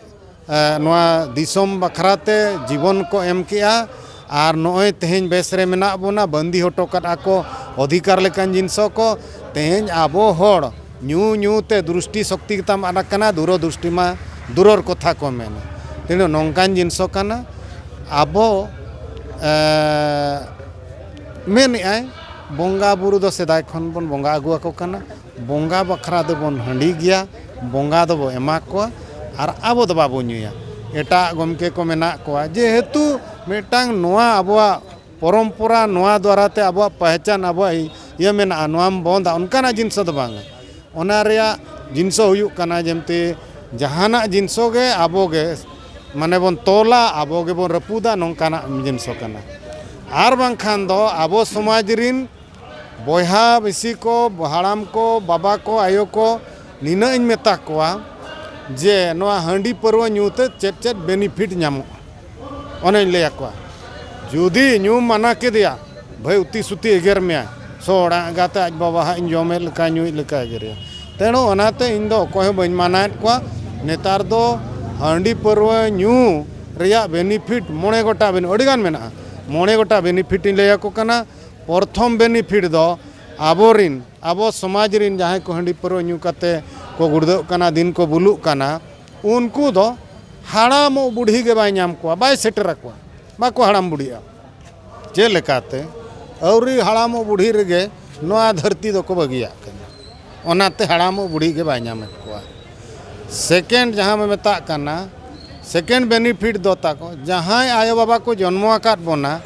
ᱮ, ᱱᱚᱣᱟ ᱫᱤᱥᱚᱢ ᱵᱟᱠᱷᱨᱟ ᱛᱮ ᱡᱤᱵᱚᱱ ᱠᱚ ᱮᱢ ᱠᱮᱜᱼᱟ᱾ ᱟᱨ ᱱᱚᱜᱼᱚᱭ ᱛᱮᱦᱮᱧ ᱵᱮᱥ ᱨᱮ ᱢᱮᱱᱟᱜ ᱵᱚᱱᱟ, ᱵᱟᱹᱱᱫᱤ ᱦᱚᱴᱚ ᱠᱟᱫᱼᱟ ᱠᱚ ᱚᱫᱷᱤᱠᱟᱨ ᱞᱮᱠᱟᱱ ᱡᱤᱱᱤᱥ ᱠᱚ᱾ ᱛᱮᱦᱮᱧ ᱟᱵᱚ ᱦᱚᱲ ᱧᱩ ᱧᱩ ᱛᱮ ᱫᱨᱤᱥᱴᱤ ᱥᱚᱠᱛᱤ ᱛᱟᱢ ᱟᱫ ᱟᱠᱟᱱᱟ, ᱫᱩᱨᱚ ᱫᱨᱤᱥᱴᱤ ᱢᱟ ᱫᱩᱨᱚᱨ ᱠᱚᱛᱷᱟ ᱠᱚ ᱢᱮᱱᱟ᱾ ᱛᱮᱬᱩ ᱱᱚᱝᱠᱟᱱ ᱡᱤᱱᱤᱥ ᱠᱟᱱᱟ, ᱟᱵᱚ, ᱮ, ᱢᱮᱱᱮᱜᱼᱟᱭ, ᱵᱚᱸᱜᱟ ᱵᱩᱨᱩ ᱫᱚ ᱥᱮᱫᱟᱭ ᱠᱷᱚᱱ ᱵᱚᱱ ᱵᱚᱸᱜᱟ ᱟᱹᱜᱩ ᱟᱠᱚ ᱠᱟᱱᱟ᱾ ᱵᱚᱸᱜᱟ ᱵᱟᱠᱷᱨᱟ ᱫᱚᱵᱚᱱ ᱦᱟᱺᱰᱤ ᱜᱮᱭᱟ, ᱵᱚᱸᱜᱟ ᱫᱚᱵᱚ ᱮᱢᱟ ᱠᱚᱣᱟ, ᱟᱨ ᱟᱵᱚ ᱫᱚ ᱵᱟᱵᱚ ᱧᱩᱭᱟ᱾ ᱮᱴᱟᱜ ᱜᱚᱢᱠᱮ ᱠᱚ ᱢᱮᱱᱟᱜ ᱠᱚᱣᱟ, ᱡᱮᱦᱮᱛᱩ ᱢᱤᱫᱴᱟᱝ ᱱᱚᱣᱟ ᱟᱵᱚᱣᱟᱜ ᱯᱚᱨᱚᱢᱯᱚᱨᱟ, ᱱᱚᱣᱟ ᱫᱣᱟᱨᱟ ᱛᱮ ᱟᱵᱚᱣᱟᱜ ᱯᱮᱦᱪᱟᱱ, ᱟᱵᱚᱣᱟᱜ ᱤᱭᱟᱹ ᱢᱮᱱᱟᱜᱼᱟ, ᱱᱚᱣᱟᱢ ᱵᱚᱱᱫᱟ, ᱚᱱᱠᱟᱱᱟᱜ ᱡᱤᱱᱤᱥ ᱫᱚ ᱵᱟᱝᱟ᱾ ᱚᱱᱟ ᱨᱮᱭᱟᱜ ᱡᱤᱱᱤᱥ ᱦᱩᱭᱩᱜ ᱠᱟᱱᱟ, ᱡᱮᱢᱛᱤ ᱡᱟᱦᱟᱱᱟᱜ ᱡᱤᱱᱤᱥ ᱜᱮ ᱟᱵᱚ ᱜᱮ ᱢᱟᱱᱮ ᱵᱚᱱ ᱛᱚᱞᱟ, ᱟᱵᱚ ᱜᱮᱵᱚᱱ ᱨᱟᱹᱯᱩᱫᱟ, ᱱᱚᱝᱠᱟᱱᱟᱜ ᱡᱤᱱᱤᱥ ᱠᱟᱱᱟ᱾ ᱟᱨ ᱵᱟᱝᱠᱷᱟᱱ ᱫᱚ ᱟᱵᱚ ᱥᱚᱢᱟᱡᱽ ᱨᱤᱱ ᱵᱚᱭᱦᱟ ᱵᱤᱥᱤ ᱠᱚ, ᱦᱟᱲᱟᱢ ᱠᱚ, ᱵᱟᱵᱟ ᱠᱚ, ᱟᱭᱳ ᱠᱚ, ᱱᱤᱱᱟᱹᱜ ᱤᱧ ᱢᱮᱛᱟ ᱠᱚᱣᱟ ᱡᱮ ᱱᱚᱣᱟ ᱦᱟᱺᱰᱤ ᱯᱟᱹᱨᱣᱟᱹ ᱧᱩ ᱛᱮ ᱪᱮᱫ ᱪᱮᱫ ᱵᱮᱱᱤᱯᱷᱤᱴ ᱧᱟᱢᱚᱜᱼᱟ, ᱚᱱᱟᱧ ᱞᱟᱹᱭ ᱟᱠᱚᱣᱟ᱾ ᱡᱩᱫᱤ ᱧᱩᱢ ᱢᱟᱱᱟ ᱠᱮᱫᱮᱭᱟ, ᱵᱷᱟᱹᱭ ᱩᱛᱤ ᱥᱩᱛᱤ ᱮᱜᱮᱨ ᱢᱮᱭᱟᱭ, ᱥᱚ ᱚᱲᱟᱜ ᱮᱸᱜᱟᱛᱮ ᱟᱡ ᱵᱟᱵᱟ ᱦᱟᱸᱜ ᱤᱧ ᱡᱚᱢᱮᱫ ᱞᱮᱠᱟ ᱧᱩᱭᱮᱫ ᱞᱮᱠᱟ ᱮᱜᱮᱨᱮᱭᱟ᱾ ᱛᱮᱬᱩ ᱚᱱᱟᱛᱮ ᱤᱧ ᱫᱚ ᱚᱠᱚᱭ ᱦᱚᱸ ᱵᱟᱹᱧ ᱢᱟᱱᱟᱭᱮᱫ ᱠᱚᱣᱟ᱾ ᱱᱮᱛᱟᱨ ᱫᱚ ᱦᱟᱺᱰᱤ ᱯᱟᱹᱨᱣᱟᱹ ᱧᱩ ᱨᱮᱭᱟᱜ ᱵᱮᱱᱤᱯᱷᱤᱴ ᱢᱚᱬᱮ ᱜᱚᱴᱟᱝ ᱵᱮᱱ-, ᱟᱹᱰᱤᱜᱟᱱ ᱢᱮᱱᱟᱜᱼᱟ᱾ ᱢᱚᱬᱮ ᱜᱚᱴᱟᱝ ᱵᱮᱱᱤᱯᱷᱤᱴ ᱤᱧ ᱞᱟᱹᱭ ᱟᱠᱚ ᱠᱟᱱᱟ᱾ ᱯᱨᱚᱛᱷᱚᱢ ᱵᱮᱱᱤᱯᱷᱤᱴ ᱫᱚ ᱟᱵᱚᱨᱤᱱ, ᱟᱵᱚ ᱥᱚᱢᱟᱡᱽ ᱨᱤᱱ ᱡᱟᱦᱟᱸᱭ ᱠᱚ ᱦᱟᱺᱰᱤ ᱯᱟᱹᱨᱣᱟᱹ ᱧᱩ ᱠᱟᱛᱮ ᱠᱚ ᱜᱩᱲᱫᱟᱹᱜ ᱠᱟᱱᱟ, ᱫᱤᱱ ᱠᱚ ᱵᱩᱞᱩᱜ ᱠᱟᱱᱟ, ᱩᱱᱠᱩ ᱫᱚ ᱦᱟᱲᱟᱢᱚᱜ ᱵᱩᱰᱷᱤ ᱜᱮ ᱵᱟᱭ ᱧᱟᱢ ᱠᱚᱣᱟ, ᱵᱟᱭ ᱥᱮᱴᱮᱨ ᱟᱠᱚᱣᱟ, ᱵᱟᱠᱚ ᱦᱟᱲᱟᱢ ᱵᱩᱰᱷᱤᱜᱼᱟ᱾ ᱪᱮᱫ ᱞᱮᱠᱟᱛᱮ? ᱟᱹᱣᱨᱤ ᱦᱟᱲᱟᱢᱚᱜ ᱵᱩᱰᱷᱤ ᱨᱮᱜᱮ ᱱᱚᱣᱟ ᱫᱷᱟᱹᱨᱛᱤ ᱫᱚᱠᱚ ᱵᱟᱹᱜᱤᱭᱟᱜ ᱠᱟᱱᱟ᱾ ᱚᱱᱟᱛᱮ ᱦᱟᱲᱟᱢᱚᱜ ᱵᱩᱰᱷᱤ ᱜᱮ ᱵᱟᱭ ᱧᱟᱢᱮᱫ ᱠᱚᱣᱟ᱾ ᱥᱮᱠᱮᱱᱰ ᱡᱟᱦᱟᱸ ᱵᱚᱱ ᱢᱮᱛᱟᱜ ᱠᱟᱱᱟ, ᱥᱮᱠᱮᱱᱰ ᱵᱮᱱᱤᱯᱷᱤᱴ ᱫᱚ ᱛᱟᱠᱚ, ᱡᱟᱦᱟᱸᱭ ᱟᱭᱳᱼᱵᱟᱵᱟ ᱠᱚ ᱡᱚᱱᱢᱚ ᱟᱠᱟᱫ ᱵᱚᱱᱟ,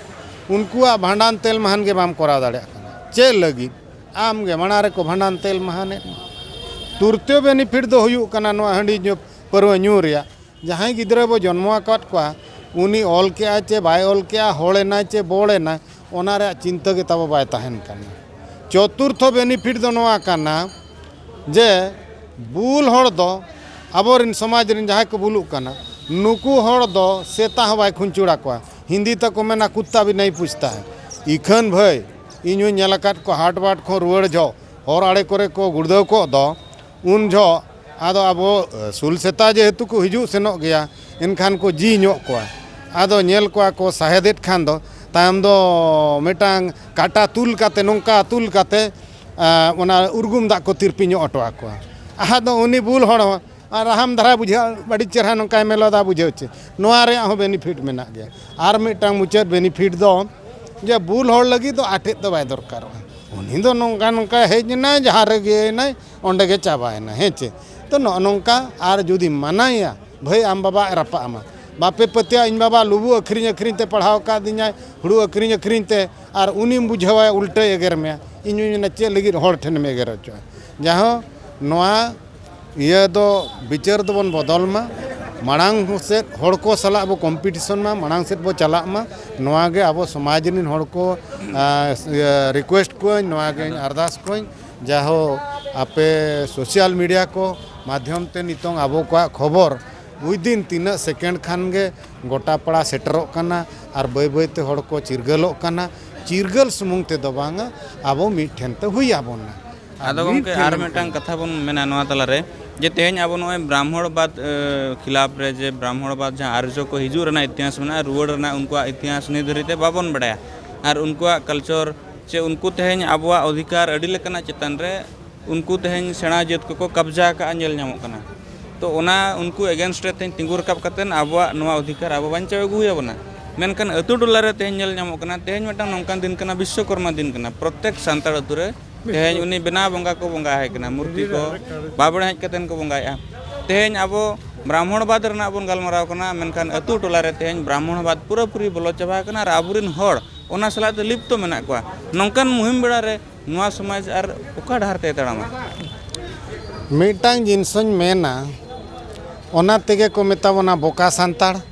ᱩᱱᱠᱩᱣᱟᱜ ᱵᱷᱟᱸᱰᱟᱱ ᱛᱮᱞ ᱢᱟᱦᱟᱱ ᱜᱮ ᱵᱟᱢ ᱠᱚᱨᱟᱣ ᱫᱟᱲᱮᱭᱟᱜ ᱠᱟᱱᱟ᱾ ᱪᱮᱫ ᱞᱟᱹᱜᱤᱫ? ᱟᱢ ᱜᱮ ᱢᱟᱲᱟᱝ ᱨᱮᱠᱚ ᱵᱷᱟᱸᱰᱟᱱ ᱛᱮᱞ ᱢᱟᱦᱟᱱᱮᱫ ᱢᱮ᱾ ᱛᱩᱨᱛᱤᱭᱚ ᱵᱮᱱᱤᱯᱷᱤᱴ ᱫᱚ ᱦᱩᱭᱩᱜ ᱠᱟᱱᱟ ᱱᱚᱣᱟ ᱦᱟᱺᱰᱤ ᱧᱩ, ᱯᱟᱹᱨᱣᱟᱹ ᱧᱩ ᱨᱮᱭᱟᱜ᱾ ᱡᱟᱦᱟᱸᱭ ᱜᱤᱫᱽᱨᱟᱹ ᱵᱚ ᱡᱚᱱᱢᱚ ᱟᱠᱟᱫ ᱠᱚᱣᱟ, ᱩᱱᱤ ᱚᱞ ᱠᱮᱜᱼᱟᱭ ᱪᱮ ᱵᱟᱭ ᱚᱞ ᱠᱮᱜᱼᱟ, ᱦᱚᱲ ᱮᱱᱟᱭ ᱪᱮ ᱵᱚᱲ ᱮᱱᱟᱭ, ᱚᱱᱟ ᱨᱮᱭᱟᱜ ᱪᱤᱱᱛᱟᱹ ᱜᱮ ᱛᱟᱵᱚ ᱵᱟᱭ ᱛᱟᱦᱮᱱ ᱠᱟᱱᱟ᱾ ᱪᱚᱛᱩᱨᱛᱷᱚ ᱵᱮᱱᱤᱯᱷᱤᱴ ᱫᱚ ᱱᱚᱣᱟ ᱠᱟᱱᱟ ᱡᱮ ᱵᱩᱞ ᱦᱚᱲ ᱫᱚ, ᱟᱵᱚᱨᱮᱱ ᱥᱚᱢᱟᱡᱽ ᱨᱮᱱ ᱡᱟᱦᱟᱸᱭ ᱠᱚ ᱵᱩᱞᱩᱜ ᱠᱟᱱᱟ, ᱱᱩᱠᱩ ᱦᱚᱲ ᱫᱚ ᱥᱮᱛᱟ ᱦᱚᱸ ᱵᱟᱭ ᱠᱷᱩᱧᱪᱩᱲ ᱟᱠᱚᱣᱟ᱾ ᱦᱤᱱᱫᱤ ᱛᱮᱠᱚ ᱢᱮᱱᱟ, "ᱠᱩᱛᱛᱟ ᱵᱷᱤ ᱱᱟᱦᱤᱸ ᱯᱩᱪᱷᱛᱟ ᱦᱮ᱾" ᱤᱠᱷᱟᱹᱱ ᱵᱷᱟᱹᱭ, ᱤᱧ ᱦᱚᱸᱧ ᱧᱮᱞ ᱟᱠᱟᱫ ᱠᱚᱣᱟ, ᱦᱟᱴ ᱵᱟᱴ ᱠᱷᱚᱱ ᱨᱩᱣᱟᱹᱲ ᱡᱚᱦᱚᱜ ᱦᱚᱨ ᱟᱲᱮ ᱠᱚᱨᱮ ᱠᱚ ᱜᱩᱲᱫᱟᱹᱣ ᱠᱚᱜ ᱫᱚ, ᱩᱱ ᱡᱚᱦᱚᱜ ᱟᱫᱚ ᱟᱵᱚ, ᱮ, ᱥᱩᱞ ᱥᱮᱛᱟ ᱡᱮᱦᱮᱛᱩ ᱠᱚ ᱦᱤᱡᱩᱜ ᱥᱮᱱᱚᱜ ᱜᱮᱭᱟ, ᱮᱱᱠᱷᱟᱱ ᱠᱚ ᱡᱤ ᱧᱚᱜ ᱠᱚᱣᱟ᱾ ᱟᱫᱚ ᱧᱮᱞ ᱠᱚᱣᱟ ᱠᱚ ᱥᱟᱦᱮᱫᱮᱫ ᱠᱷᱟᱱ ᱫᱚ, ᱛᱟᱭᱚᱢ ᱫᱚ ᱢᱤᱫᱴᱟᱝ ᱠᱟᱴᱟ ᱛᱩᱞ ᱠᱟᱛᱮ, ᱱᱚᱝᱠᱟ ᱛᱩᱞ ᱠᱟᱛᱮ, ᱟ, ᱚᱱᱟ ᱩᱨᱜᱩᱢ ᱫᱟᱜ ᱠᱚ ᱛᱤᱨᱯᱤ ᱧᱚᱜ ᱦᱚᱴᱚ ᱟᱠᱚᱣᱟ᱾ ᱟᱫᱚ ᱩᱱᱤ ᱵᱩᱞ ᱦᱚᱲ ᱦᱚᱸ ᱟᱨ ᱨᱟᱦᱟᱢ ᱫᱷᱟᱨᱟ ᱵᱩᱡᱷᱟᱹᱜᱼᱟ, ᱟᱹᱰᱤ ᱪᱮᱦᱨᱟ ᱱᱚᱝᱠᱟᱭ ᱢᱮᱞᱚᱫᱟ, ᱵᱩᱡᱷᱟᱹᱣ ᱪᱮ᱾ ᱱᱚᱣᱟ ᱨᱮᱭᱟᱜ ᱦᱚᱸ ᱵᱮᱱᱤᱯᱷᱤᱴ ᱢᱮᱱᱟᱜ ᱜᱮᱭᱟ᱾ ᱟᱨ ᱢᱤᱫᱴᱟᱝ ᱢᱩᱪᱟᱹᱫ ᱵᱮᱱᱤᱯᱷᱤᱴ ᱫᱚ ᱡᱮ ᱵᱩᱞ ᱦᱚᱲ ᱞᱟᱹᱜᱤᱫ ᱫᱚ ᱟᱴᱮᱫ ᱫᱚ ᱵᱟᱭ ᱫᱚᱨᱠᱟᱨᱚᱜᱼᱟ᱾ ᱩᱱᱤ ᱫᱚ ᱱᱚᱝᱠᱟ ᱱᱚᱝᱠᱟ ᱦᱮᱡ ᱮᱱᱟᱭ, ᱡᱟᱦᱟᱸ ᱨᱮᱜᱮ ᱮᱱᱟᱭ, ᱚᱸᱰᱮ ᱜᱮ ᱪᱟᱵᱟᱭᱮᱱᱟ, ᱦᱮᱸ ᱪᱮ᱾ ᱛᱚ, ᱱᱚᱜᱼᱚ ᱱᱚᱝᱠᱟ᱾ ᱟᱨ ᱡᱩᱫᱤ ᱢᱟᱱᱟᱭᱮᱭᱟ, "ᱵᱷᱟᱹᱭ, ᱟᱢ ᱵᱟᱵᱟ ᱨᱟᱯᱟᱜ ᱟᱢᱟ, ᱵᱟᱯᱮ ᱯᱟᱹᱛᱭᱟᱹᱜᱼᱟ, ᱤᱧ ᱵᱟᱵᱟ ᱞᱩᱵᱩᱜ ᱟᱹᱠᱷᱨᱤᱧ ᱟᱹᱠᱷᱨᱤᱧ ᱛᱮ ᱯᱟᱲᱦᱟᱣ ᱟᱠᱟᱫᱤᱧᱟᱭ, ᱦᱩᱲᱩ ᱟᱹᱠᱷᱨᱤᱧ ᱟᱹᱠᱷᱨᱤᱧ ᱛᱮ", ᱟᱨ ᱩᱱᱤᱢ ᱵᱩᱡᱷᱟᱹᱣᱟᱭ, ᱩᱞᱴᱟᱹᱭ ᱮᱜᱮᱨ ᱢᱮᱭᱟ᱾ ᱤᱧ ᱦᱚᱸᱧ ᱢᱮᱱᱟ, "ᱪᱮᱫ ᱞᱟᱹᱜᱤᱫ ᱦᱚᱲ ᱴᱷᱮᱱᱮᱢ ᱮᱜᱮᱨ ᱦᱚᱪᱚᱜᱼᱟ?" ᱡᱟᱦᱳ, ᱱᱚᱣᱟ ᱤᱭᱟᱹ ᱫᱚ, ᱵᱤᱪᱟᱹᱨ ᱫᱚᱵᱚᱱ ᱵᱚᱫᱚᱞ ᱢᱟ᱾ ᱢᱟᱲᱟᱝ ᱥᱮᱫ ᱦᱚᱲ ᱠᱚ ᱥᱟᱞᱟᱜ ᱵᱚ ᱠᱚᱢᱯᱤᱴᱤᱥᱚᱱ ᱢᱟ, ᱢᱟᱲᱟᱝ ᱥᱮᱫ ᱵᱚ ᱪᱟᱞᱟᱜ ᱢᱟ, ᱱᱚᱣᱟ ᱜᱮ ᱟᱵᱚ ᱥᱚᱢᱟᱡᱽ ᱨᱮᱱ ᱦᱚᱲ ᱠᱚ, ᱟ, ᱤᱭᱟᱹ, ᱨᱤᱠᱩᱭᱮᱥᱴ ᱠᱚᱣᱟᱹᱧ, ᱱᱚᱣᱟ ᱜᱮᱧ ᱟᱨᱫᱟᱥ ᱠᱚᱣᱟᱹᱧ᱾ ᱡᱟᱦᱳ, ᱟᱯᱮ ᱥᱳᱥᱟᱞ ᱢᱤᱰᱤᱭᱟ ᱠᱚ ᱢᱟᱫᱽᱫᱷᱚᱢ ᱛᱮ ᱱᱤᱛᱚᱝ ᱟᱵᱚ ᱠᱚᱣᱟᱜ ᱠᱷᱚᱵᱚᱨ ᱩᱭᱫᱤᱱ ᱛᱤᱱᱟᱹᱜ ᱥᱮᱠᱮᱱᱰ ᱠᱷᱟᱱ ᱜᱮ ᱜᱚᱴᱟ ᱯᱟᱲᱟ ᱥᱮᱴᱮᱨᱚᱜ ᱠᱟᱱᱟ ᱟᱨ ᱵᱟᱹᱭ ᱵᱟᱹᱭ ᱛᱮ ᱦᱚᱲ ᱠᱚ ᱪᱤᱨᱜᱟᱹᱞᱚᱜ ᱠᱟᱱᱟ᱾ ᱪᱤᱨᱜᱟᱹᱞ ᱥᱩᱢᱩᱝ ᱛᱮᱫᱚ ᱵᱟᱝᱟ, ᱟᱵᱚ ᱢᱤᱫ ᱴᱷᱮᱱ ᱛᱮ ᱦᱩᱭ ᱟᱵᱚᱱᱟ᱾ ᱟᱫᱚ ᱢᱤᱫ ᱜᱚᱢᱠᱮ, ᱴᱷᱮᱱ ᱟᱨ ᱮᱢ ᱢᱤᱫᱴᱟᱝ ᱠᱟᱛᱷᱟ ᱵᱚᱱ ᱢᱮᱱᱟ ᱱᱚᱣᱟ ᱛᱟᱞᱟᱨᱮ, ᱡᱮ ᱛᱮᱦᱮᱧ ᱟᱵᱚ ᱱᱚᱜᱼᱚᱭ ᱵᱨᱟᱦᱢᱚᱬᱵᱟᱫ, ᱮ, ᱠᱷᱤᱞᱟᱯ ᱨᱮ, ᱡᱮ ᱵᱨᱟᱦᱢᱚᱬᱵᱟᱫ ᱡᱟᱦᱟᱸ ᱟᱨᱡᱚ ᱠᱚ ᱦᱤᱡᱩᱜ ᱨᱮᱱᱟᱜ ᱤᱛᱤᱦᱟᱥ ᱢᱮᱱᱟᱜᱼᱟ, ᱨᱩᱣᱟᱹᱲ ᱨᱮᱱᱟᱜ ᱩᱱᱠᱩᱣᱟᱜ ᱤᱛᱤᱦᱟᱥ ᱱᱤᱛ ᱫᱷᱟᱹᱨᱤᱡ ᱛᱮ ᱵᱟᱵᱚᱱ ᱵᱟᱲᱟᱭᱟ᱾ ᱟᱨ ᱩᱱᱠᱩᱣᱟᱜ ᱠᱟᱞᱪᱟᱨ ᱪᱮ ᱩᱱᱠᱩ ᱛᱮᱦᱮᱧ ᱟᱵᱚᱣᱟᱜ ᱚᱫᱷᱤᱠᱟᱨ ᱟᱹᱰᱤ ᱞᱮᱠᱟᱱᱟᱜ ᱪᱮᱛᱟᱱ ᱨᱮ ᱩᱱᱠᱩ ᱛᱮᱦᱮᱧ ᱥᱮᱬᱟ ᱡᱟᱹᱛ ᱠᱚᱠᱚ ᱠᱟᱵᱽᱡᱟ ᱟᱠᱟᱫᱼᱟ, ᱧᱮᱞ ᱧᱟᱢᱚᱜ ᱠᱟᱱᱟ᱾ ᱛᱚ, ᱚᱱᱟ ᱩᱱᱠᱩ ᱮᱜᱮᱱᱥᱴ ᱨᱮ ᱛᱮᱦᱮᱧ ᱛᱤᱸᱜᱩ ᱨᱟᱠᱟᱵ ᱠᱟᱛᱮᱫ ᱟᱵᱚᱣᱟᱜ ᱱᱚᱣᱟ ᱚᱫᱷᱤᱠᱟᱨ ᱟᱵᱚ ᱵᱟᱧᱪᱟᱣ ᱟᱹᱜᱩ ᱦᱩᱭ ᱟᱵᱚᱱᱟ᱾ ᱢᱮᱱᱠᱷᱟᱱ ᱟᱹᱛᱩ ᱴᱚᱞᱟ ᱨᱮ ᱛᱮᱦᱮᱧ ᱧᱮᱞ ᱧᱟᱢᱚᱜ ᱠᱟᱱᱟ, ᱛᱮᱦᱮᱧ ᱢᱤᱫᱴᱟᱝ ᱱᱚᱝᱠᱟᱱ ᱫᱤᱱ ᱠᱟᱱᱟ, ᱵᱤᱥᱥᱚᱠᱚᱨᱢᱟ ᱫᱤᱱ ᱠᱟᱱᱟ᱾ ᱯᱨᱚᱛᱮᱠ ᱥᱟᱱᱛᱟᱲ ᱟᱹᱛᱩ ᱨᱮ ᱛᱮᱦᱮᱧ ᱩᱱᱤ ᱵᱮᱱᱟᱣ ᱵᱚᱸᱜᱟ ᱠᱚ ᱵᱚᱸᱜᱟ ᱟᱭ ᱠᱟᱱᱟ, ᱢᱩᱨᱛᱤ ᱠᱚ ᱵᱟᱵᱲᱮ ᱦᱮᱡ ᱠᱟᱛᱮᱫ ᱠᱚ ᱵᱚᱸᱜᱟᱭᱮᱫᱼᱟ᱾ ᱛᱮᱦᱮᱧ ᱟᱵᱚ ᱵᱨᱟᱦᱢᱚᱬᱵᱟᱫᱽ ᱨᱮᱱᱟᱜ ᱵᱚᱱ ᱜᱟᱞᱢᱟᱨᱟᱣ ᱠᱟᱱᱟ, ᱢᱮᱱᱠᱷᱟᱱ ᱟᱹᱛᱩ ᱴᱚᱞᱟ ᱨᱮ ᱛᱮᱦᱮᱧ ᱵᱨᱟᱦᱢᱚᱬᱵᱟᱫᱽ ᱯᱩᱨᱟᱹᱯᱩᱨᱤ ᱵᱚᱞᱚ ᱪᱟᱵᱟ ᱟᱠᱟᱱᱟ ᱟᱨ ᱟᱵᱚᱨᱮᱱ ᱦᱚᱲ ᱚᱱᱟ ᱥᱟᱞᱟᱜ ᱛᱮ ᱞᱤᱯᱛᱚ ᱢᱮᱱᱟᱜ ᱠᱚᱣᱟ᱾ ᱱᱚᱝᱠᱟᱱ ᱢᱩᱦᱤᱢ ᱵᱮᱲᱟ ᱨᱮ ᱱᱚᱣᱟ ᱥᱚᱢᱟᱡᱽ ᱟᱨ ᱚᱠᱟ ᱰᱟᱦᱟᱨ ᱛᱮᱭ ᱛᱟᱲᱟᱢᱟ? ᱢᱤᱫᱴᱟᱝ ᱡᱤᱱᱤᱥᱤᱧ ᱢᱮᱱᱟ, ᱚᱱᱟ ᱛᱮᱜᱮ ᱠᱚ ᱢᱮᱛᱟ ᱵᱚᱱᱟ ᱵᱚᱠᱟ ᱥᱟᱱᱛᱟᱲ,